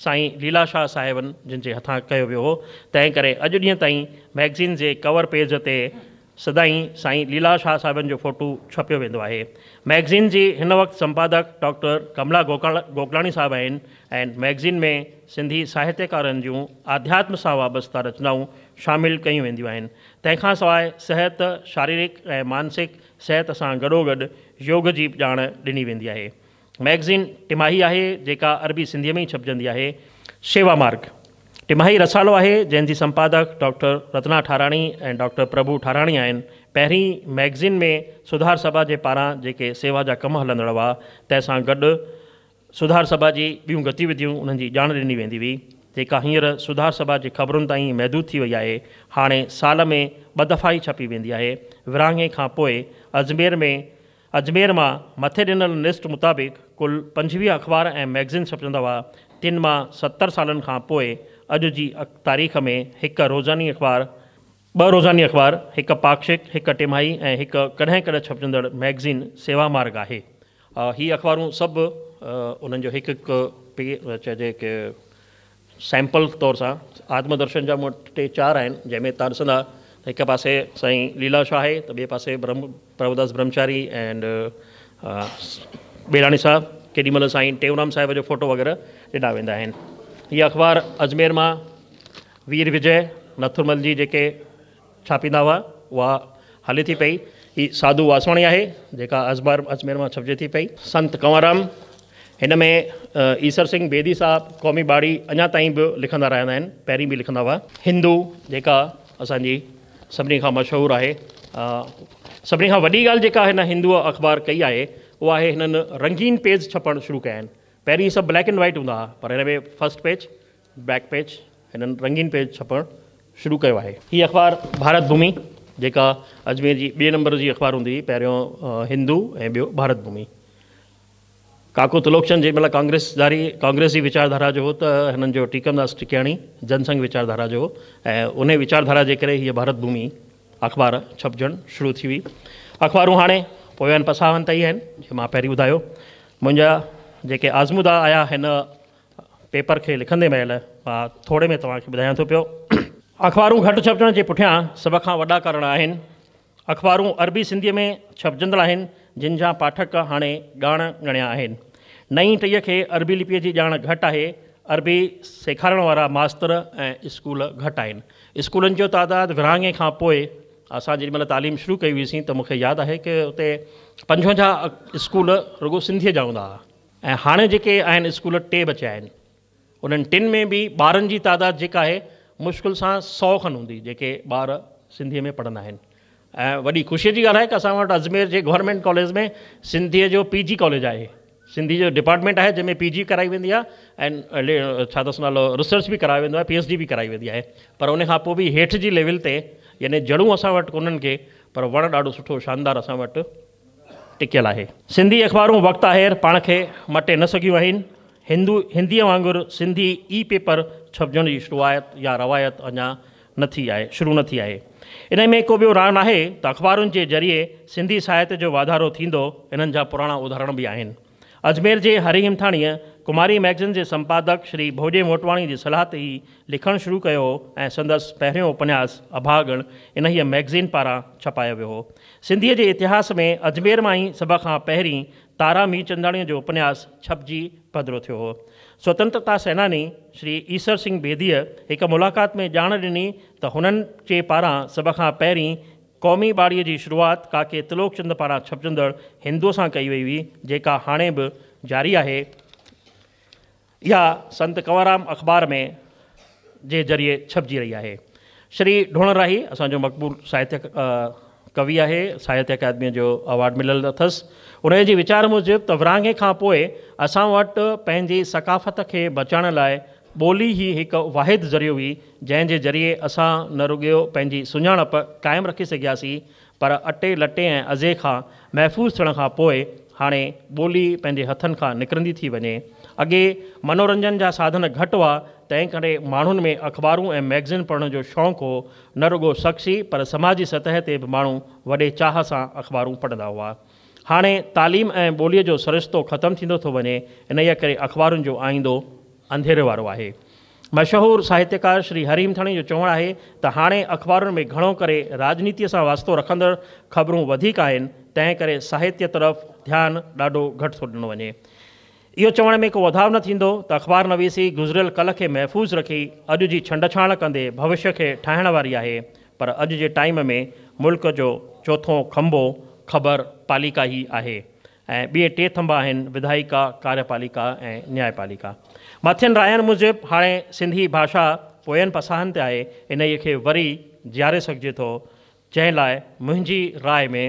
سائين ليلا شاهه صاحبن جن جي هٿان ڪيو ويو هو، تنهن ڪري اڄ ڏينهن تائين مئگزين جي ڪور پيج تي سدائين سائين ليلا شاهه صاحبن جو فوٽو ڇپيو ويندو آهي. مئگزين جي هن وقت سمپادڪ ڊاڪٽر ڪملا گوڪلاڻي صاحب آهن ۽ مئگزين ۾ سنڌي ساهتيڪارن جون آڌياتم سان وابسته رچنائون شامل ڪيون وينديون آهن. تنهن کان سواء صحت، شاريرڪ ۽ مانسڪ صحت سان گڏوگڏ يوگ جي به ڄاڻ ڏني ويندي آهي. مئگزين ٽماهي آهي، جيڪا عربي سنڌيء ۾ ئي ڇپجندي آهي. شيوا مارگ ٽماهي رسالو آهي، جنهن جي سمپادڪ ڊاڪٽر رتنا ٺاراڻي ۽ ڊاڪٽر پرڀو ٺاراڻي آهن. پهرين مئگزين ۾ سڌار سڀا جي پاران جيڪي سيوا جا ڪم هلندڙ هئا، تنهن سان گڏ سڌار سڀا جي ٻيون گتيوڌيون انهن جي ڄاڻ ڏني ويندي هئي، جيڪا هينئر سڌار سڀا جي خبرن تائين محدود ٿي وئي آهي. هاڻي سال ۾ ٻه دفعا ئي ڇپي ويندي آهي. ورهاڱي کان پوء اجمير ۾ اجمير مان مٿي ڏنل لسٽ مطابق ڪل 25 اخبار ۽ مئگزين ڇپجندا هئا، تن مان 70 سالن کان پوء اڄ جي تاريخ ۾ هڪ روزاني اخبار، ٻه روزاني اخبار، هڪ پاڪشڪ، هڪ ٽماهي ۽ هڪ ڪڏهن ڪڏهن ڇپجندڙ مئگزين سيوا مارگ آهي. هي اخبارون سڀ انهن جو هڪ هڪ چئجي ڪي سيمپل طور سان آتم درشن جا مون وٽ ٽي چار آهن، جنهن ۾ توهان ڏسندا ته هڪ پاسي سائين ليلا شاهه آهي ته ٻئي پاسي برهم پرڀوداس برهمچاري اينڊ ٻيلاڻي صاحب، ڪيڏي مهل سائين ٽيئونرام صاحب جو فوٽو وغيره ڏنا ويندا آهن. هيء اخبار اجمير مان وير وجي نٿرمل جي جيڪي ڇاپيندا هئا، اها هلي ٿي پئي. هي ساڌو واسواڻي آهي، جيڪا ازبار اجمير مان ڇپجي ٿي پئي. سنت ڪنوررام، هن ۾ ايسر سنگهه بيدي صاحب قومي ٻاڙي اڃا تائين به لکندا رهندا آهن، پهرين به لکندا هئا. هندو، جيڪا اسان جي سڀني کان مشهور آهي. سڀني کان وڏي ڳالهه جيڪا هن هندوء اخبار ڪئي آهي، اها آهي هنن رنگين پيج ڇپڻ شروع ڪيا آهن. پهرين سڀ بليڪ اينڊ وائيٽ هوندا هئا، پر هن ۾ فرسٽ پيج، بيڪ پيج، هنن رنگين پيج ڇپڻ شروع ڪيو آهي. هي اخبار ڀارت ڀومي جيڪا اجمير جي ٻئي نمبر جي اخبار هوندي هئي، پهريون هندو ۽ ٻيو ڀارت ڀومي. ڪاڪو تلوڪچند جنهن مهل ڪانگريس ڌاري ڪانگريس جي ويچارڌارا جو هو ته هنن جو ٽيڪمداس ٽڪياڻي جن سنگهه ويچارڌارا جو هو ۽ انهي ويچارڌارا جي ڪري هيء ڀارت ڀومي اخبار ڇپجڻ شروع ٿي هئي. اخبارون هاڻي پوين پساهن تي ئي آهن، جيئن مان پهرين ٻڌايو. منهنجا جيڪي آزمودا آيا هن پيپر کي لکندي مهل مان ٿوري ۾ توهان کي ٻڌايان ٿو پيو. اخبارون گهٽ ڇپجڻ جي پٺيان سڀ کان وڏا ڪارڻ آهن. اخبارون عربي سنڌيء ۾ ڇپجندڙ آهن، جن جا پاٺڪ هاڻي ڳاڻ ڳڻيا آهن. نئين ٽهيء کي عربي لپيء جي ڄاڻ گهٽ آهي. عربي سيکارڻ وارا ماستر ۽ اسڪول گهٽ آهن. اسڪولن جو تعداد ورهاڱي کان پوء اسان جيڏي مهل تعليم شروع ڪئي هئيسين ته مون کي ياد آهي ڪه اتي 55 اسڪول رڳو سنڌيء جا هوندا هئا. ۽ هاڻي جيڪي آهن اسڪول ٽي بچيا آهن انهن ٽن ۾ به ٻارن جي تعداد جيڪا آهي مشڪل سان 100 کن هوندي جيڪي ٻار سنڌيء ۾ پڙهندا آهن ۽ وڏي خوشيء جي ڳالهه آهي ڪه اسان وٽ اجمير جي گورنمينٽ ڪاليج ۾ سنڌيء جو پي جي ڪاليج آهي سنڌي جو ڊپارٽمينٽ آهي جنهن ۾ پي جي ڪرائي ويندي آهي ۽ ڇا اٿس نالو ريسرچ به ڪرايو ويندو آهي پي ايڇ ڊي به ڪرائي ويندي آهي پر ان کان پوء به هيٺ جي ليول تي يعني جڙون اسان وٽ ڪونهن ڪي پر وڻ ڏاڍو سٺو شاندار اسان وٽ ٽڪيل آهي. سنڌي اخبارون وقت آهر پاڻ کي مٽي نه سگهيون آهن. هندو هنديء وانگر سنڌي اي پيپر ڇپجڻ جي شروعات يا روايت اڃا نه ٿي آهي شروع نه ٿي آهي. انهيء ۾ ڪو ٻيو راء ناهي ته اخبارن جي ذريعي سنڌي ساهت جو واڌارو ٿيندو، انهن جا پراڻا اداهرڻ به آهن. اجمير جي هري همٿاڻيء ڪماري مئگزين جي سمپادڪ شري ڀوڄي موٽواڻي جي صلاح تي ئي لکڻ شروع ڪيو هو ۽ سندس پهريون اپنياس اڀاڳڻ انهيء مئگزين پاران ڇپايو ويو هو. سنڌيء جي اتهاس ۾ اجمير مان ئي سڀ کان پهرين تارا ميرچنداڻيء جو اپنياس ڇپجي پڌرو ٿيو هو. سوتنترتا سيناني شري ايسر سنگهه بيديء هڪ ملاقات ۾ ڄاڻ ڏني ته هنن جي پاران سڀ کان پهرين قومي ٻاڙيء جي شروعات ڪاڪي تلوڪچند پاران ڇپجندڙ هندوء سان ڪئي وئي هئي، جيڪا هاڻي به جاري آهي. اها سنت ڪنوررام اخبار ۾ جي ذريعي ڇپجي رهي آهي. شري ڍوڻ راهي اسان جو مقبول ساهتيه ڪوي آهي، ساهتيه اڪادميء جو اوارڊ مليل اٿس. انهيء جي ويچار موجب ته ورهاڱي کان پوء اسان وٽ پنهنجي ثقافت کي بچائڻ لاء ٻولي ئي هڪ واحد ذريعو هئي، جنهن جي ذريعي اسان نه رڳو پنهنجي سڃاڻپ قائم رکي سگهياسين، پر اٽي لٽي ۽ اذي کان محفوظ ٿيڻ کان پوء هاڻي ٻولي پنهنجي هٿن کان نڪرندي ٿي وڃي. اڳي منورنجن جا ساڌن گهٽ هئا، تنهن ڪري ماڻهن ۾ اخبارون ۽ مئگزين پڙهڻ جو شوق هو. نه رڳو شخصي پر سماجي سطح تي به ماڻهو وڏي چاهه سان اخبارون پڙهندا هئا. هاڻي تعليم ۽ ٻوليء جو سرشتو ختم ٿيندو ٿو وڃي، انهيء ڪري اخبارن جو آئيندو انڌيري وارو آهي. مشهور ساهتيڪار شري هري همٿاڻي جو چوڻ آهي ته هاڻي اخبارن ۾ گهڻو ڪري راڄنيتيء سان واسطو رکندڙ خبرون وڌيڪ آهن، تنهن ڪري ساهتيه طرف ڌيان ڏاڍو گهٽ ٿو ڏنو وڃي. اهو چوڻ ۾ ڪو وڌاء نه ٿيندو ته اخبار نويسي گذريل ڪل کي محفوظ رکي اڄ جي ڇنڊڇاڻ ڪندي ڀوشيه کي ٺاهڻ واري آهي پر اڄ جي ٽائيم ۾ ملڪ جو چوٿون کنڀو خبر پاليڪا ئي آهي. ۽ ٻئي ٽي ٿنڀا آهن، وڌائيڪا، ڪاريپاليڪا ۽ نياءپاليڪا. مٿين راين موجب هاڻي سنڌي ڀاشا پوين پساهن تي آهي، انهيء کي وري جياري سگهجي ٿو، جنهن لاء منهنجي راء ۾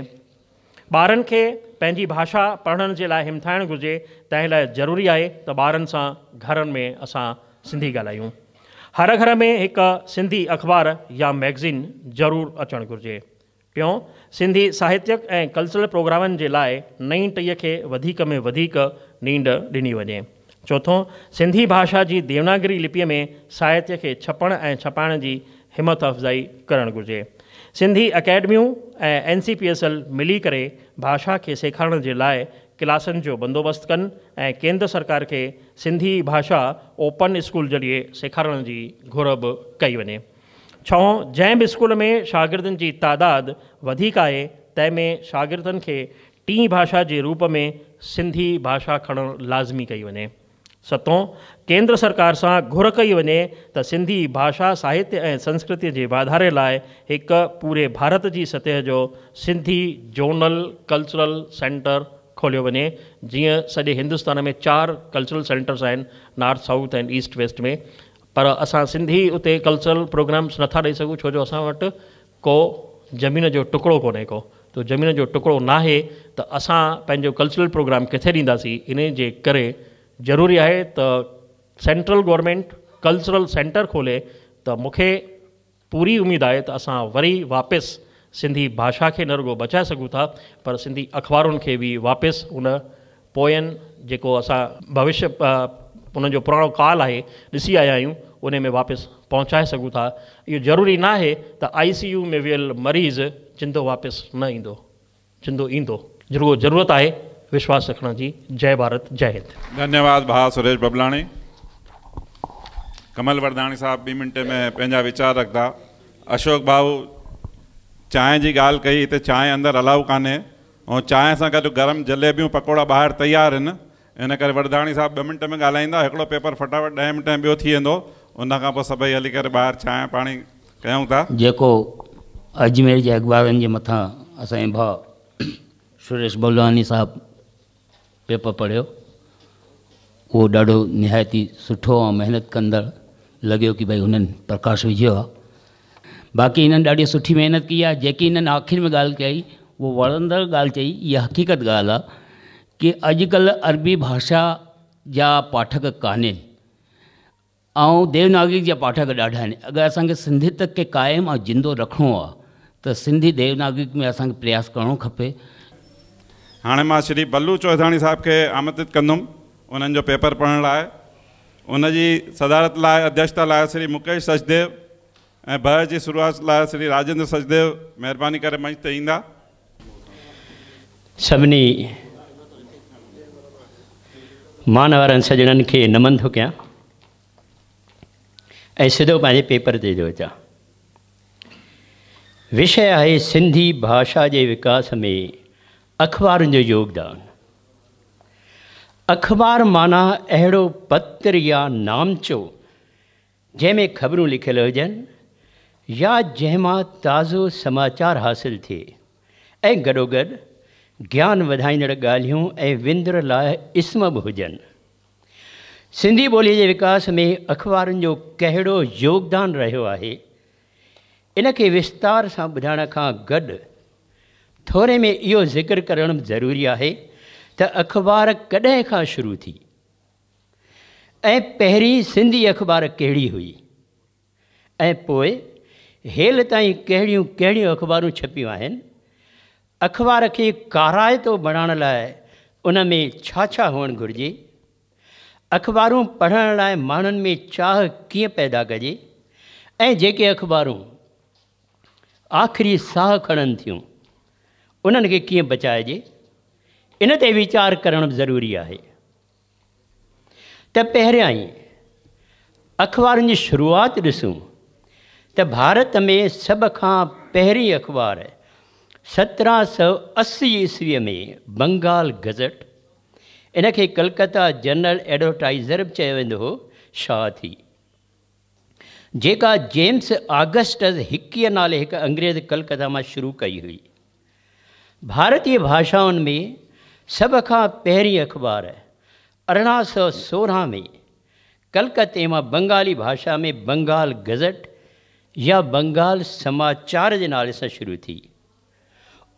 ٻارن کي پنهنجي ڀاشا پڙهڻ جي لاء همٿائڻ گهرجي، تنهن لاء ضروري آهي ته ٻارن سان گهرن ۾ اسان سنڌي ڳالهايون. هر گهر ۾ هڪ سنڌي اخبار يا مئگزين ضرور اچڻ گهرجي. ٽيون، سنڌي ساهتيڪ ۽ ڪلچرل پروگرامن جي لاء نئين ٽهيء کي وڌيڪ ۾ وڌيڪ نينڍ ڏني وڃي. چوٿون، سنڌي ڀاشا جي ديوناگري لپيء ۾ ساهتيه کي ڇپڻ ۽ ڇپائڻ جي همٿ افزائي ڪرڻ گهرجي. Sindhi اڪيڊميون ۽ N C P S L ملي ڪري ڀاشا کي سيکارڻ جي لاء ڪلاسن جو بندوبست ڪن ۽ ڪيندر سرڪار کي سنڌي ڀاشا اوپن اسڪول ذريعي سيکارڻ جي گهر به ڪئي وڃي. ڇهون، جنهن به اسڪول ۾ شاگردن جي تعداد وڌيڪ آهي، تنهن ۾ شاگردن کي ٽين ڀاشا جي روپ ۾ سنڌي ڀاشا کڻڻ لازمي ڪئي وڃي. ستون، ڪيندر سرڪار سان گهر ڪئي وڃي ته سنڌي ڀاشا، ساهتيه ۽ سنسڪرتيء جي واڌاري لاء هڪ پوري ڀارت جي سطح جو سنڌي زونل ڪلچرل سينٽر کوليو وڃي، جيئن سڄي هندستان ۾ چار ڪلچرل سينٽرس آهن، نارٿ، سائوٿ ۽ ايسٽ ويسٽ ۾، پر اسان سنڌي اتي ڪلچرل پروگرامس نٿا ڏئي سگهون ڇو جو اسان وٽ ڪو زمين جو ٽڪڙو ڪونهي ڪو ته زمين جو ٽڪڙو ناهي ته اسان پنهنجو ڪلچرل پروگرام ڪٿي ڏينداسين انهي جي ڪري ضروري آهي ته سينٽرل گورنمينٽ ڪلچرل سينٽر کولي ته مونکي پوري اميد آهي ته اسان وري واپس سنڌي ڀاشا کي نه رڳو بچائي سگهون ٿا پر سنڌي اخبارن کي به واپس ان پوين جيڪو اسان ڀوشيه انهن جو پراڻو ڪال آهي ڏسي آيا آهيون ان ۾ واپس پهچائي سگهون ٿا اهو ضروري ناهي ته آئي سي يو ۾ ويل مريض زندو واپس نه ايندو. زندو ايندو. رڳو ضرورت آهي وشواس رکڻ جي. جئه ڀارت جئه هند. ڌنيواد ڀاء سريش ببلاڻي. ڪمل ورداڻي صاحب ٻي منٽي ۾ پنهنجا ويچار رکندا. اشوڪ ڀاء چانهه جي ڳالهه ڪئي هتي چانهه اندر الائو ڪانهي ۽ چانهه سان گڏ گرم جليبيون پڪوڙا ٻاهر تيار آهن ان ڪري ورداڻي صاحب ٻه منٽ ۾ ڳالهائيندا هڪڙو پيپر فٽافٽ ڏهين منٽ ۾ ٻيو ٿي ويندو ان کان پوء سڀئي هلي ڪري ٻاهر چانهه پاڻي ڪيون ٿا. جيڪو اجمير جي اخبارن جي مٿان اسان جي ڀاء سريش بلواڻي صاحب پيپر پڙهيو اهو ڏاڍو نهايت ئي سٺو ۽ محنت ڪندڙ لڳيو ڪي ڀئي هنن پرڪاش وجهيو آهي باقي هنن ڏاڍي سٺي محنت ڪئي آهي جيڪي هنن آخر ۾ ڳالهه ڪئي اهو وڻندڙ ڳالهه چئي اها حقيقت ڳالهه آهي ڪي اڄڪلهه عربي ڀاشا جا پاٺڪ ڪانهن ۽ ديوناگري جا پاٺڪ ڏاڍا آهن اگر اسان کي سنڌيت کي قائم ۽ زندو رکڻو آهي ته سنڌي ديوناگري ۾ اسان کي پرياس ڪرڻو کپي. هاڻي مان شري بلو چوڌاڻي صاحب کي آمنترت ڪندم انهن جو پيپر پڙهڻ لاء. ان جي صدارت لاء اڌيڪشتا لاء شري مڪيش سچديو ۽ بحث جي شروعات لاء شري راجيندر سچديو مهرباني ڪري منچ تي ايندا. سڀني مان وارن سڄڻن کي نمن ٿو ڪيان ۽ سڌو پنهنجي پيپر تي ٿو اچان. وشيه آهي سنڌي ڀاشا جي وڪاس ۾ اخبارن جو يوگدان. اخبار معنيٰ اهڙو پتر يا نامچو جنهن ۾ خبرون لکيل هجن يا جنهن مان تازو سماچار حاصل ٿئي ۽ گڏوگڏ گيان وڌائيندڙ ڳالهيون ۽ وندر لاء اسم به هجن. سنڌي ٻوليء جي وڪاس ۾ اخبارن جو ڪهڙو يوگدان رهيو آهي، ان کي وستار سان ٻڌائڻ کان گڏ ٿوري ۾ اهو ذڪر ڪرڻ به ضروري آهي ته اخبار ڪڏهن کان شروع ٿي ۽ پهرين سنڌي اخبار ڪهڙي هئي ۽ پوء هيل تائين ڪهڙيون ڪهڙيون اخبارون ڇپيون آهن. اخبار کي ڪارائتو بڻائڻ لاء ان ۾ ڇا ڇا هئڻ گهرجي، اخبارون پڙهڻ لاء ماڻهن ۾ چاهه ڪيئن پيدا ڪجي ۽ جيڪي اخبارون آخري ساهه کڻن ٿيون، انهن کي ڪيئن بچائجي، ان تي ويچار ڪرڻ به ضروري آهي ته پهريائين اخبارن جي شروعات ڏسون ته ڀارت ۾ سڀ کان پهرين اخبار 1780 عيسويء ۾ بنگال گزٽ، ان کي ڪلڪتا جنرل ايڊورٽائيزر به چيو ويندو هو، شايع ٿي. جيڪا جيمس آگسٽس هڪيء نالي هڪ انگريز ڪلڪتا مان شروع ڪئي هئي. ڀارتي ڀاشائن ۾ سڀ کان پهرين اخبار 1816 ۾ ڪلڪتي مان بنگالي ڀاشا ۾ بنگال گزٽ يا بنگال سماچار جي نالي سان شروع ٿي.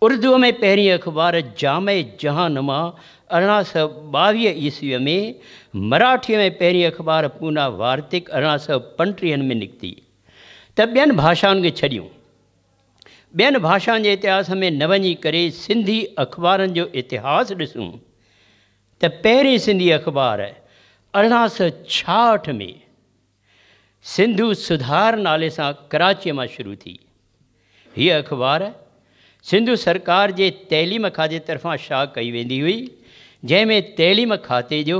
اردوء ۾ پهرين اخبار جامع جهان نما 1822 عيسويء ۾، مراٺيء ۾ پهرين اخبار پونا وارتڪ 1835 ۾ نڪتي ته ٻين ڀاشائن کي ڇڏيون. ٻين ڀاشائن جي اتهاس ۾ نه وڃي ڪري سنڌي اخبارن جو اتهاس ڏسون ته پهرين سنڌي اخبار 1866 ۾ سنڌو سڌار نالي سان ڪراچيء مان شروع ٿي. هيء اخبار سنڌو سرڪار جي تعليم کاتي طرفان شايع ڪئي ويندي هئي، جنهن ۾ تعليم کاتي جو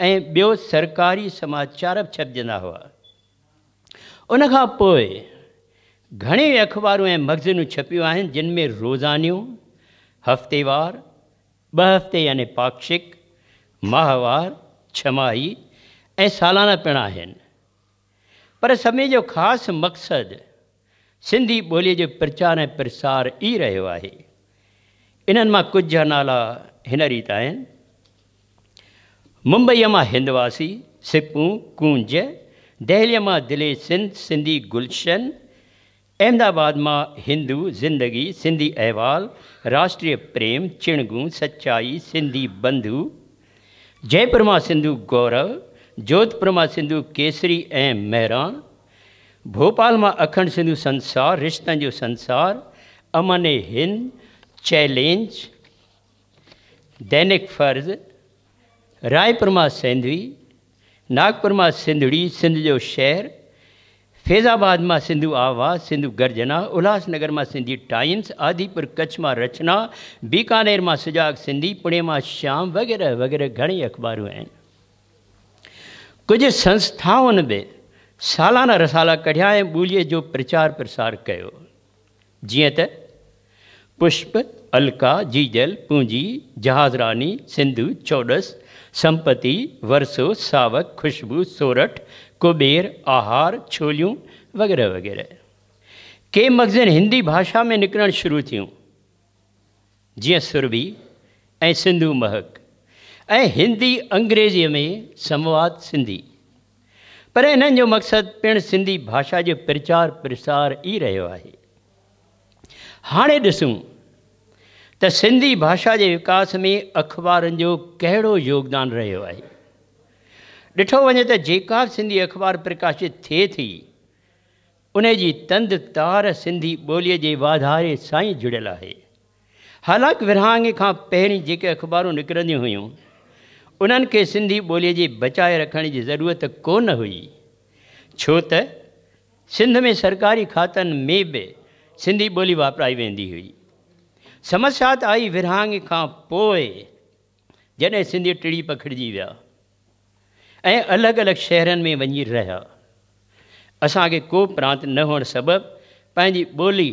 ۽ ٻيو سرڪاري سماچار به ڇپجندا هئا. ان کان پوء گهڻيون اخبارون ۽ مئگزينون ڇپيون آهن، جن ۾ روزانيون، هفتيوار، ٻه هفتي يعني پاکشڪ، ماهوار، ڇهماهي ۽ سالانه پڻ آهن. پر سڀني جو خاص مقصد سنڌي ٻوليء جو پرچار ۽ پرسار ئي رهيو آهي. انهن مان ڪجهه نالا هن ريت آهن. ممبئيء مان هندواسي، سپون، ڪونج، دهليء مان دلي سنڌ، سنڌي گلشن، احمد آباد مان هندو، زندگي، سنڌي احوال، راشٽريه پريم، چڻگون، سچائي، سنڌي بنڌو، جئپور مان سنڌو گورو، جوڌپور مان سنڌو ڪيسري ۽ مهراڻ، ڀوپال مان اکنڊ سنڌو سنسار، رشتن جو سنسار، امن هند، چئلينج، دينڪ فرض، رائپور مان سنڌوي، ناگپور مان سنڌڙي، سنڌ جو شهر، فيض آباد مان سنڌو آواز، سنڌو گرجنا، الهاس نگر مان سنڌي ٽائيمز، آديپور ڪڇ مان رچنا، بيڪانير مان سجاڳ سنڌي، پڻي مان شيام وغيره وغيره گهڻيئي اخبارون آهن. ڪجهه سنسٿائن به سالانه رسالا ڪڍيا ۽ ٻوليء جو پرچار پرسار ڪيو. جيئن ته، پشپ، الڪا، جيجل، پونجي، جهاز راني، سنڌو، چوڏس، سمپتي، ورثو، ساوڪ، خوشبو، سورٺ، ڪٻير، آهار، ڇوليون، وغيره وغيره. ڪي مئگزين هندي ڀاشا ۾ نڪرڻ شروع ٿيون، جيئن سرڀي ۽ سنڌو مهڪ ۽ هندي انگريزيء ۾ سمواد سنڌي. پر انهن جو مقصد پڻ سنڌي ڀاشا جو پرچار پرسار ئي رهيو آهي. هاڻي ڏسون ته سنڌي ڀاشا جي وڪاس ۾ اخبارن جو ڪهڙو يوگدان رهيو آهي. ڏٺو وڃي ته جيڪا به سنڌي اخبار پرڪاشت ٿئي ٿي، ان جي تند تار سنڌي ٻوليء جي واڌاري سان ئي جڙيل آهي. حالانڪ ورهاڱي کان پهرين جيڪي اخبارون نڪرنديون هيون، انهن کي سنڌي ٻوليء جي بچائي رکڻ جي ضرورت ڪو نه هئي، ڇو ته سنڌ ۾ سرڪاري کاتن ۾ به سنڌي ٻولي واپرائي ويندي هئي. سمسيا ته آئي ورهاڱي کان پوء، جڏهن سنڌي ٽڙي پکڙجي ويا ۽ الڳ الڳ شهرن ۾ وڃي رهيا. اسان کي ڪو پرانت نه هئڻ سبب پنهنجي ٻولي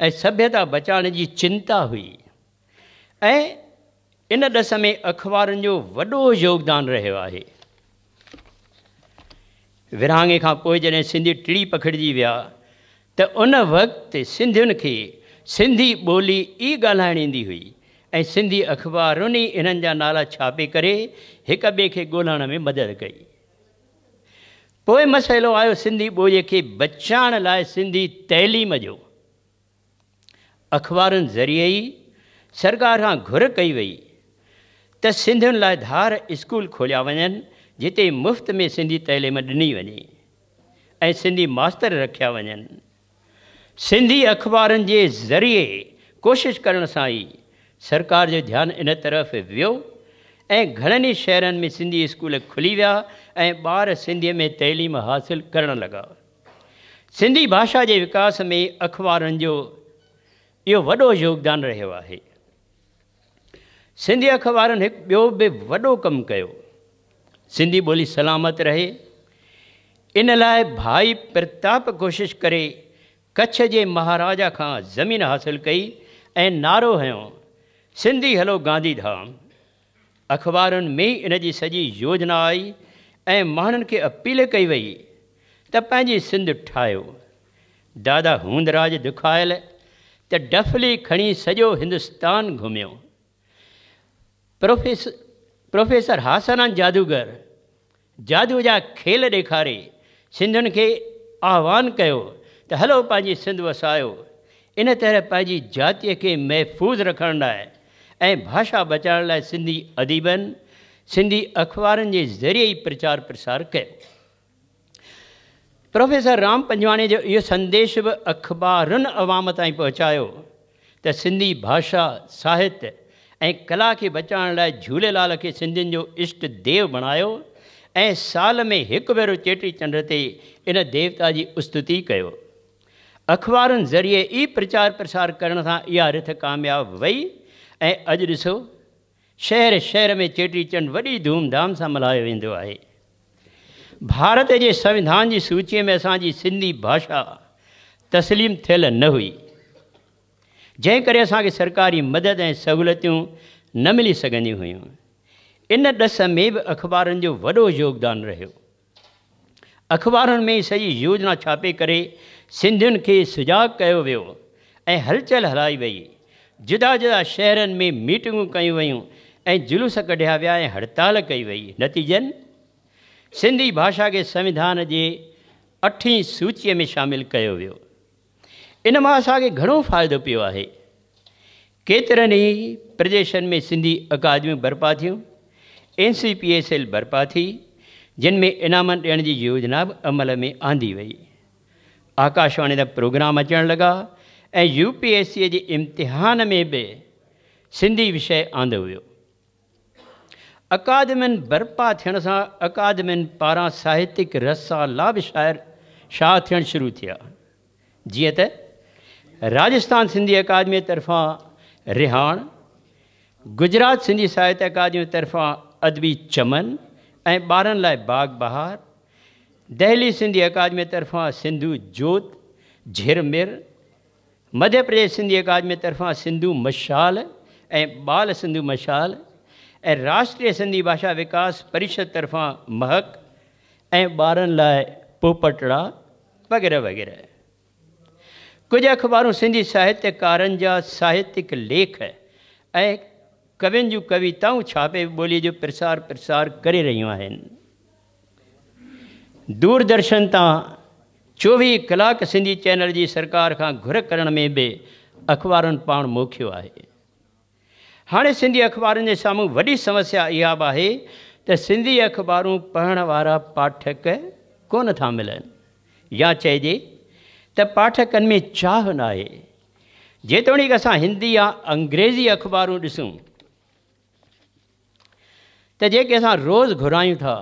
۽ سڀيتا بچائڻ جي چنتا هئي ۽ ان ڏس ۾ اخبارن جو وڏو يوگدان رهيو آهي. ورهاڱي کان پوء جڏهن سنڌي ٽڙي پکڙجي ويا ته ان وقت سنڌين کي سنڌي ٻولي ئي ڳالهائڻ ايندي هئي ۽ سنڌي اخبارن ئي انهن جا نالا ڇاپي ڪري هڪ ٻئي کي ڳولڻ ۾ مدد ڪئي. پوء مسئلو آيو سنڌي ٻوليء کي بچائڻ لاء سنڌي تعليم جو. اخبارن ذريعي ئي سرڪار کان گهر ڪئي وئي ته سنڌين لاء ڌار اسڪول کوليا وڃن جتي مفت ۾ سنڌي تعليم ڏني وڃي ۽ سنڌي ماستر رکيا وڃن. سنڌي اخبارن جي ذريعي ڪوشش ڪرڻ سان ئي سرڪار جو ڌيان ان طرف ويو ۽ گهڻن ئي شهرن ۾ سنڌي اسڪول کلي ويا ۽ ٻار سنڌيء ۾ تعليم حاصل ڪرڻ لڳا. سنڌي ڀاشا جي وڪاس ۾ اخبارن جو اهو وڏو يوگدان رهيو آهي. سنڌي اخبارن هڪ ٻيو به وڏو ڪم ڪيو. سنڌي ٻولي سلامت رهي، ان لاء ڀائي پرتاپ ڪوشش ڪري ڪڇ جي مهاراجا کان زمين حاصل ڪئي ۽ نعرو هنيو، سنڌي هلو گانڌي ڌام. اخبارن ۾ ئي ان جي سڄي يوجنا آئي ۽ ماڻهن کي اپيل ڪئي وئي ته پنهنجي سنڌ ٺاهيو. دادا هوندراج دکايل ته ڊفلي کڻي سڄو هندستان گهميو. پروفيسر هاسانند جادوگر جادوء جا کيل ڏيکاري سنڌين کي آهوان ڪيو ته هلو پنهنجي سنڌ وسايو. ان طرح پنهنجي جاتيء کي محفوظ رکڻ لاء ۽ ڀاشا بچائڻ لاء سنڌي اديبن سنڌي اخبارن جي ذريعي ئي پرچار پرسار ڪيو. پروفيسر رام پنجواڻي جو اهو سنديش به اخبارن عوام تائين پهچايو ته سنڌي ڀاشا، ساهت ۽ ڪلا کي بچائڻ لاء جهوليلال کي سنڌين جو اشٽ ديو بڻايو ۽ سال ۾ هڪ ڀيرو چيٽي چنڊ تي ان ديوتا جي استتي ڪيو. اخبارن ذريعي ئي پرچار پرسار ڪرڻ سان اها رٿ ڪامياب وئي ۽ اڄ ڏسو شهر شهر ۾ چيٽي چنڊ وڏي ڌوم ڌام سان ملهايو ويندو آهي. ڀارت جي سنوڌان جي سوچيء ۾ اسان جي سنڌي ڀاشا تسليم ٿيل نه هئي، جنهن ڪري اسان کي سرڪاري مدد ۽ سهولتيون نه ملي سگهنديون هيون. ان ڏس ۾ به اخبارن جو وڏو يوگدان رهيو. اخبارن ۾ ئي سڄي يوجنا ڇاپي ڪري سنڌين کي سجاڳ ڪيو ويو ۽ هلچل هلائي وئي. جدا جدا شهرن ۾ ميٽنگون ڪيون ويون ۽ جلوس ڪڍيا ويا ۽ هڙتال ڪئي وئي. نتيجن سنڌي ڀاشا کي سنوڌان جي اٺين سوچيء ۾ شامل ڪيو ويو. ان مان اسان کي گهڻو فائدو پيو آهي. ڪيترن ئي پرديشن ۾ سنڌي اڪادميون برپا ٿيون، N C P S L برپا ٿي، جن ۾ انعامن ڏيڻ جي يوجنا به عمل ۾ آندي وئي. آڪاشواڻي تان پروگرام اچڻ لڳا ۽ يو پي ايس سيء جي امتحان ۾ به سنڌي وشيه آندو ويو. اڪادمين برپا ٿيڻ سان اڪادمين پاران ساهتڪ رسالا به شايع ٿيڻ شروع ٿيا. جيئن ته راجستان سنڌي اڪادميء طرفان رهاڻ، گجرات سنڌي ساهتيه اڪادميء طرفان ادبي چمن ۽ ٻارن لاء باغ بهار، دهلي سنڌي اڪادميء طرفان سنڌو جوت، جهرمر، مڌيه پرديش سنڌي اڪادميء طرفان سنڌو مشال ۽ ٻال سنڌو مشال ۽ راشٽريه سنڌي ڀاشا وڪاس پريشد طرفان مهڪ ۽ ٻارن لاء پوپٽڙا وغيره وغيره. ڪجهه اخبارون سنڌي ساهتيڪارن جا ساهتڪ ليک ۽ ڪوين جون ڪويتائون ڇاپي به ٻوليء جو پرسار پرسار ڪري رهيون آهن. دوردرشن تان 24 ڪلاڪ سنڌي چينل جي سرڪار کان گهر ڪرڻ ۾ به اخبارن پاڻ موکيو آهي. هاڻي سنڌي اخبارن جي سامهون وڏي سمسيا اها به آهي ته سنڌي اخبارون پڙهڻ وارا پاٺڪ ڪونه ٿا ملن يا چئجي ته پاٺڪن ۾ چاهه ناهي. جيتوڻيڪ اسان هندي يا انگريزي اخبارون ڏسون ته جيڪي اسان روز گهرايون ٿا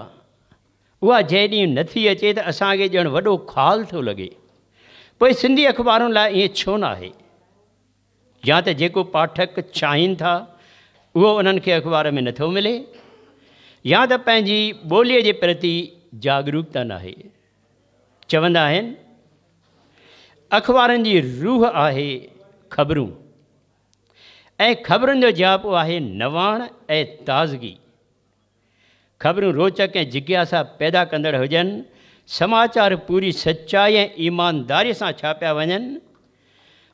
اها جنهن ڏينهن نه ٿي اچي ته اسان کي ڄڻ وڏو خال ٿو لڳي. پوء سنڌي اخبارن لاء ائين ڇو ناهي؟ يا ته جيڪو پاٺڪ چاهين ٿا اهو انهن کي اخبار ۾ نٿو ملي يا ته پنهنجي ٻوليء جي پرتي جاڳروڪتا ناهي. چوندا آهن اخبارن جي روح آهي خبرون ۽ خبرن جو جياپو آهي نواڻ ۽ تازگي. خبرون روچڪ ۽ جگياسا پيدا ڪندڙ هجن، سماچار پوري سچائي ۽ ايمانداريء سان ڇاپيا وڃن،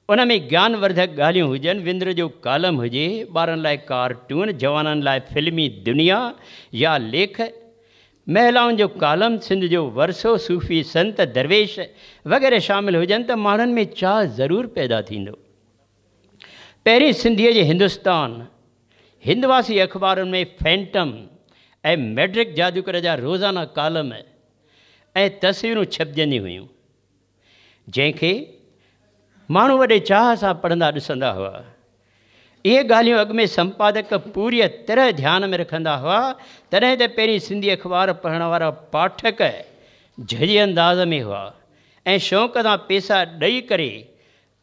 ان ۾ گيان ورڌڪ ڳالهيون هجن، وندر جو ڪالم هجي، ٻارن لاء ڪارٽون، جوانن لاء فلمي دنيا يا ليک، مهلائن جو ڪالم، سنڌ جو ورثو، صوفي سنت، درويش وغيره شامل هجن ته ماڻهن ۾ چاهه ضرور پيدا ٿيندو. پهرين سنڌيء جي هندستان، هندواسي اخبارن ۾ فينٽم ۽ ميڊرڪ جادوگر جا روزانه ڪالم ۽ تصويرون ڇپجنديون هيون، جنهن کي ماڻهو وڏي چاهه سان پڙهندا ڏسندا هئا. اهي ڳالهيون اڳ ۾ سمپادڪ پوريء طرح ڌيان ۾ رکندا هئا، تڏهن ته پهرين سنڌي اخبار پڙهڻ وارا پاٺڪ جهجهي انداز ۾ هئا ۽ شوق سان پئسا ڏئي ڪري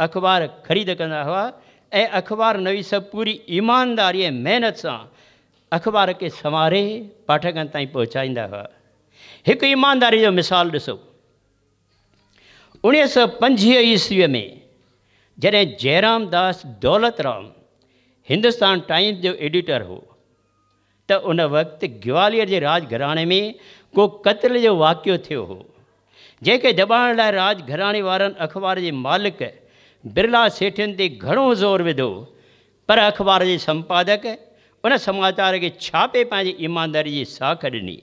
اخبار خريد ڪندا هئا ۽ اخبار نويس پوري ايمانداري ۽ محنت سان اخبار کي سنواري پاٺڪن تائين پهچائيندا هئا. هڪ ايمانداري جو مثال ڏسو. 1925 عيسويء ۾ جڏهن جئرام داس دولت رام هندستان ٽائيمز جو ايڊيٽر هو ته ان وقت گواليار جي راڄ گهراڻي ۾ ڪو قتل جو واقعو ٿيو هو، جنهن کي دٻائڻ لاء راڄ گهراڻي وارن اخبار جي مالڪ برلا سيٺين تي گهڻو زور وڌو، پر اخبار جي سمپادڪ ان سماچار کي ڇاپي پنهنجي ايمانداري جي ساک ڏني.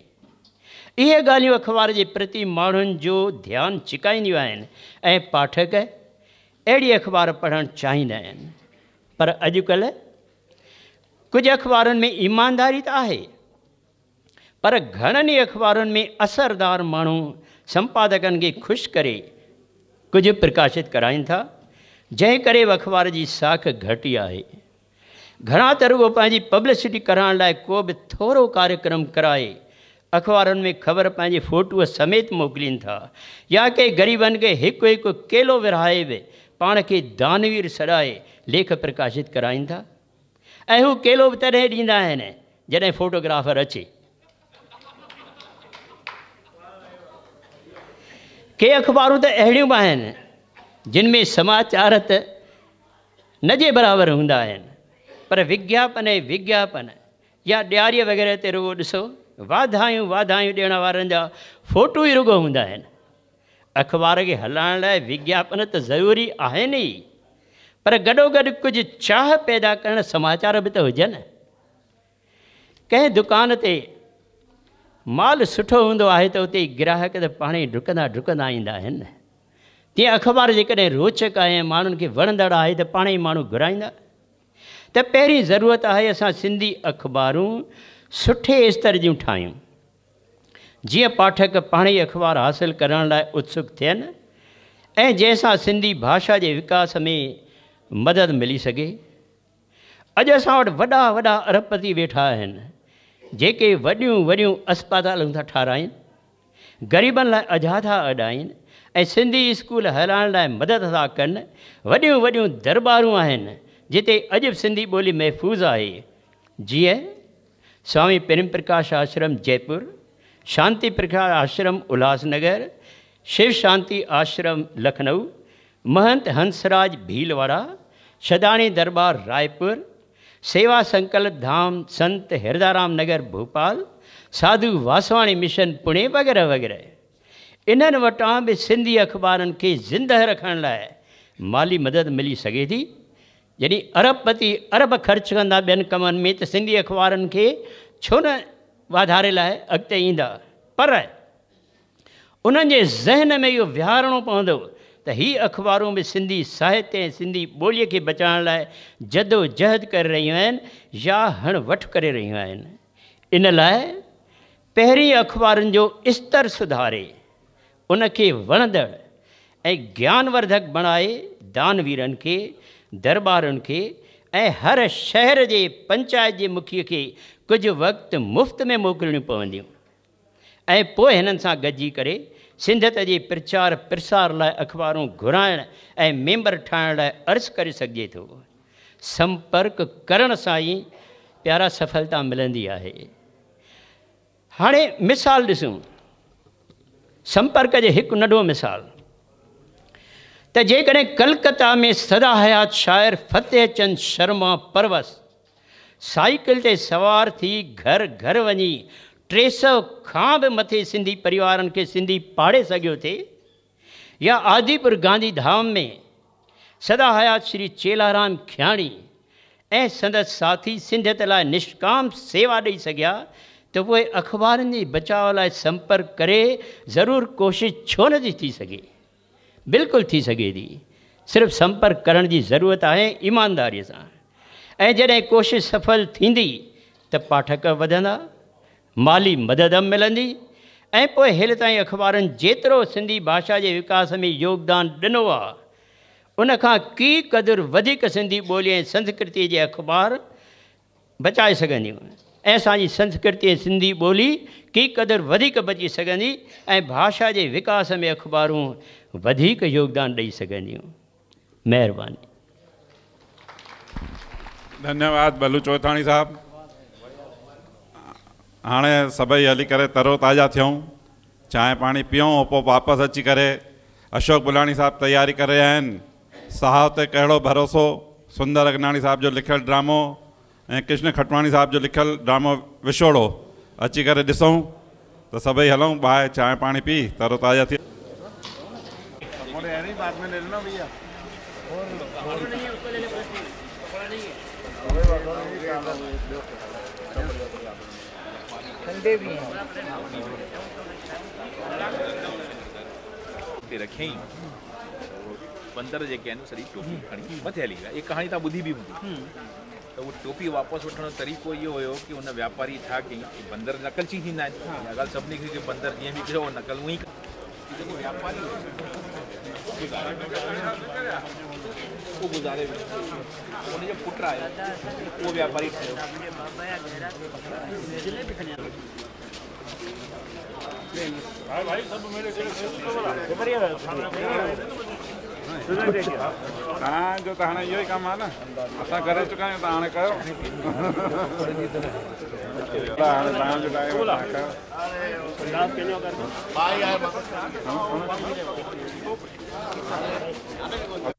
اهي ڳالهيون اخبار جي پرتي ماڻهن جو ڌيان ڇڪائينديون آهن ۽ پاٺڪ اهڙي اخبار پڙهڻ چاهيندا آهن. پر اڄڪلهه ڪجهه اخبارن ۾ ايمانداري ته آهي پر گهڻن ئي اخبارن ۾ اثردار ماڻهو سمپادڪن کي خوش ڪري ڪجهه پرڪاشت ڪرائين ٿا، جنهن ڪري به اخبار جي ساک گهٽي آهي. گهڻا ته رڳو پنهنجي پبلسٽي ڪرائڻ لاء ڪو به ٿورو ڪاريڪرم ڪرائي اخبارن ۾ خبر پنهنجي فوٽوء سميت موڪلين ٿا يا ڪي غريبن کي هڪ هڪ ڪيلو ورهائي به پاڻ کي دانوير سڏائي ليک پرڪاشت ڪرائين ٿا ۽ هو ڪيلو به تڏهن ڏيندا آهن جڏهن فوٽوگرافر اچي. ڪي اخبارون ته اهڙيون به آهن جن ۾ سماچار ته نه جي برابر هوندا آهن پر وگياپن ۽ وگياپن يا ڏياريء وغيره تي رڳو ڏسو واڌايون واڌايون ڏيڻ وارن جا فوٽو ئي رڳو هوندا آهن. اخبار کي هلائڻ لاء وگياپن ته ضروري آهن ئي پر گڏوگڏ ڪجهه چاهه پيدا ڪرڻ سماچار به ته هجن. ڪنهن دڪان تي مال سٺو هوندو آهي ته اتي گراهڪ ته پاڻهي ڊڪندا ڊڪندا ايندا آهن. تيئن اخبار جيڪڏهن روچڪ آهي ۽ ماڻهن کي وڻندڙ آهي ته پاڻهي ماڻهو گهرائيندا. ته پهرين ضرورت آهي اسان سنڌي اخبارون سٺي استر جون ٺاهيون. جيئن پاٺڪ پاڻهي اخبار حاصل ڪرڻ لاء اتسڪ ٿين ۽ جنهن سان سنڌي ڀاشا جي وڪاس ۾ مدد ملي سگهي. اڄ اسان وٽ وڏا وڏا اربپتي ويٺا آهن، جيڪي وڏيون وڏيون اسپتالون ٿا ٺاراهين، غريبن لاء اجها ٿا اڏائين ۽ سنڌي اسڪول هلائڻ لاء مدد ٿا ڪن. وڏيون وڏيون درٻارون آهن، جتي اڄ به سنڌي ٻولي محفوظ آهي، جيئن سوامي پريم پرڪاش آشرم جئپور، شانتي پرڪاش آشرم الهاس نگر، شو شانتي آشرم لکنؤ، مهنت هنسراج ڀيلواڙا، شداڻي درٻار رائپور، سيوا سنڪلپ ڌام سنت هردارام نگر ڀوپال، ساڌو واسواڻي مشن پڻي وغيره وغيره. انهن وٽان به سنڌي اخبارن کي زندهه رکڻ لاء مالي مدد ملي سگهي ٿي. جڏهن ارب پتي ارب خرچ ڪندا ٻين ڪمن ۾ ته سنڌي اخبارن کي ڇو نه واڌاري لاء اڳتي ايندا. پر انهن جي ذهن ۾ اهو ويهارڻو پوندو ته هي اخبارون به سنڌي ساهتيه ۽ سنڌي ٻوليء کي بچائڻ لاء جدوجهد ڪري رهيون آهن يا هڻ وٺ ڪري رهيون آهن. ان لاء پهرين اخبارن جو استر سڌاري، ان کي وڻندڙ ۽ گيانورڌڪ بڻائي دانويرن کي، درٻارن کي ۽ هر شهر جي پنچائت جي مکيء کي ڪجهه وقت مفت ۾ موڪلڻيون پونديون. ۽ پوء هنن سان گڏجي ڪري سنڌيت جي پرچار پرسار لاء اخبارون گهرائڻ ۽ ميمبر ٺاهڻ لاء عرض ڪري سگهجي ٿو. سمپرڪ ڪرڻ سان ئي پيارا سڦلتا ملندي آهي. هاڻي مثال ڏسون. سمپرڪ جو هڪ ننڍو مثال ته جيڪڏهن ڪلڪتا ۾ سدا حيات شاعر فتح چند شرما پروس سائيڪل تي سوار ٿي گهر گهر وڃي 300 کان به مٿي سنڌي پريوارن کي سنڌي پاڙهي سگهيو ٿي يا آديپور گانڌي ڌام ۾ سدا حيات شري چيلارام کياڻي ۽ سندس ساٿي سنڌيت لاء نشڪام سيوا ڏئي سگهيا ته پوء اخبارن جي بچاء لاء سمپرڪ ڪري ضرور ڪوشش ڇو نه ٿي ٿي سگهي؟ بلڪل ٿي سگهي ٿي. صرف سمپرڪ ڪرڻ جي ضرورت آهي ايمانداريء سان ۽ جڏهن ڪوشش سڦل ٿيندي ته پاٺڪ وڌندا، مالي مدد به ملندي ۽ پوء هيل تائين اخبارن جيترو سنڌي ڀاشا جي وڪاس ۾ يوگدان ڏنو آهي، उन खां की क़दुरु वधीक सिंधी ॿोली ऐं संस्कृति जे अख़बार बचाए सघंदियूं ऐं असांजी संस्कृति ऐं सिंधी ॿोली की क़दुरु वधीक बची सघंदी ऐं भाषा जे विकास में अख़बारूं वधीक योगदान ॾेई सघंदियूं। महिरबानी। धन्यवाद बलू चोथाणी साहब। हाणे सभई हली करे तरोताज़ा थियूं, चांहि पाणी पियूं, पोइ वापसि अची करे अशोक बुलाणी साहब तयारी करे रहिया आहिनि। साहब ते कहिड़ो भरोसो, सुंदर अगनाणी साहब जो लिखियलु ड्रामो ऐं कृष्ण खटवाणी साहब जो लिखियलु ड्रामो विछोड़ो अची करे ॾिसूं। त सभई हलूं ॿाहिरि चांहि पाणी पी तरोताज़ा थी। रखियईं बंदर जेके आहिनि सॼी टोपी खणी मथे हली विया। इहा कहाणी तव्हां ॿुधी बि हूंदी। त उहो टोपी वापसि वठण जो तरीक़ो इहो हुयो की हुन व्यापारी छा कयईं, बंदर नकलची थींदा आहिनि, इहा ॻाल्हि सभिनी खे बंदर जीअं बि कयो नकल उहा ई। जेको व्यापारी उहो गुज़ारे वियो, हुनजो पुटु आयो उहो व्यापारी ठहियो। तव्हांजो त हाणे इहो ई कमु आहे न, असां करे चुका आहियूं, तव्हां हाणे कयो। हाणे तव्हांजो टाइम कयो।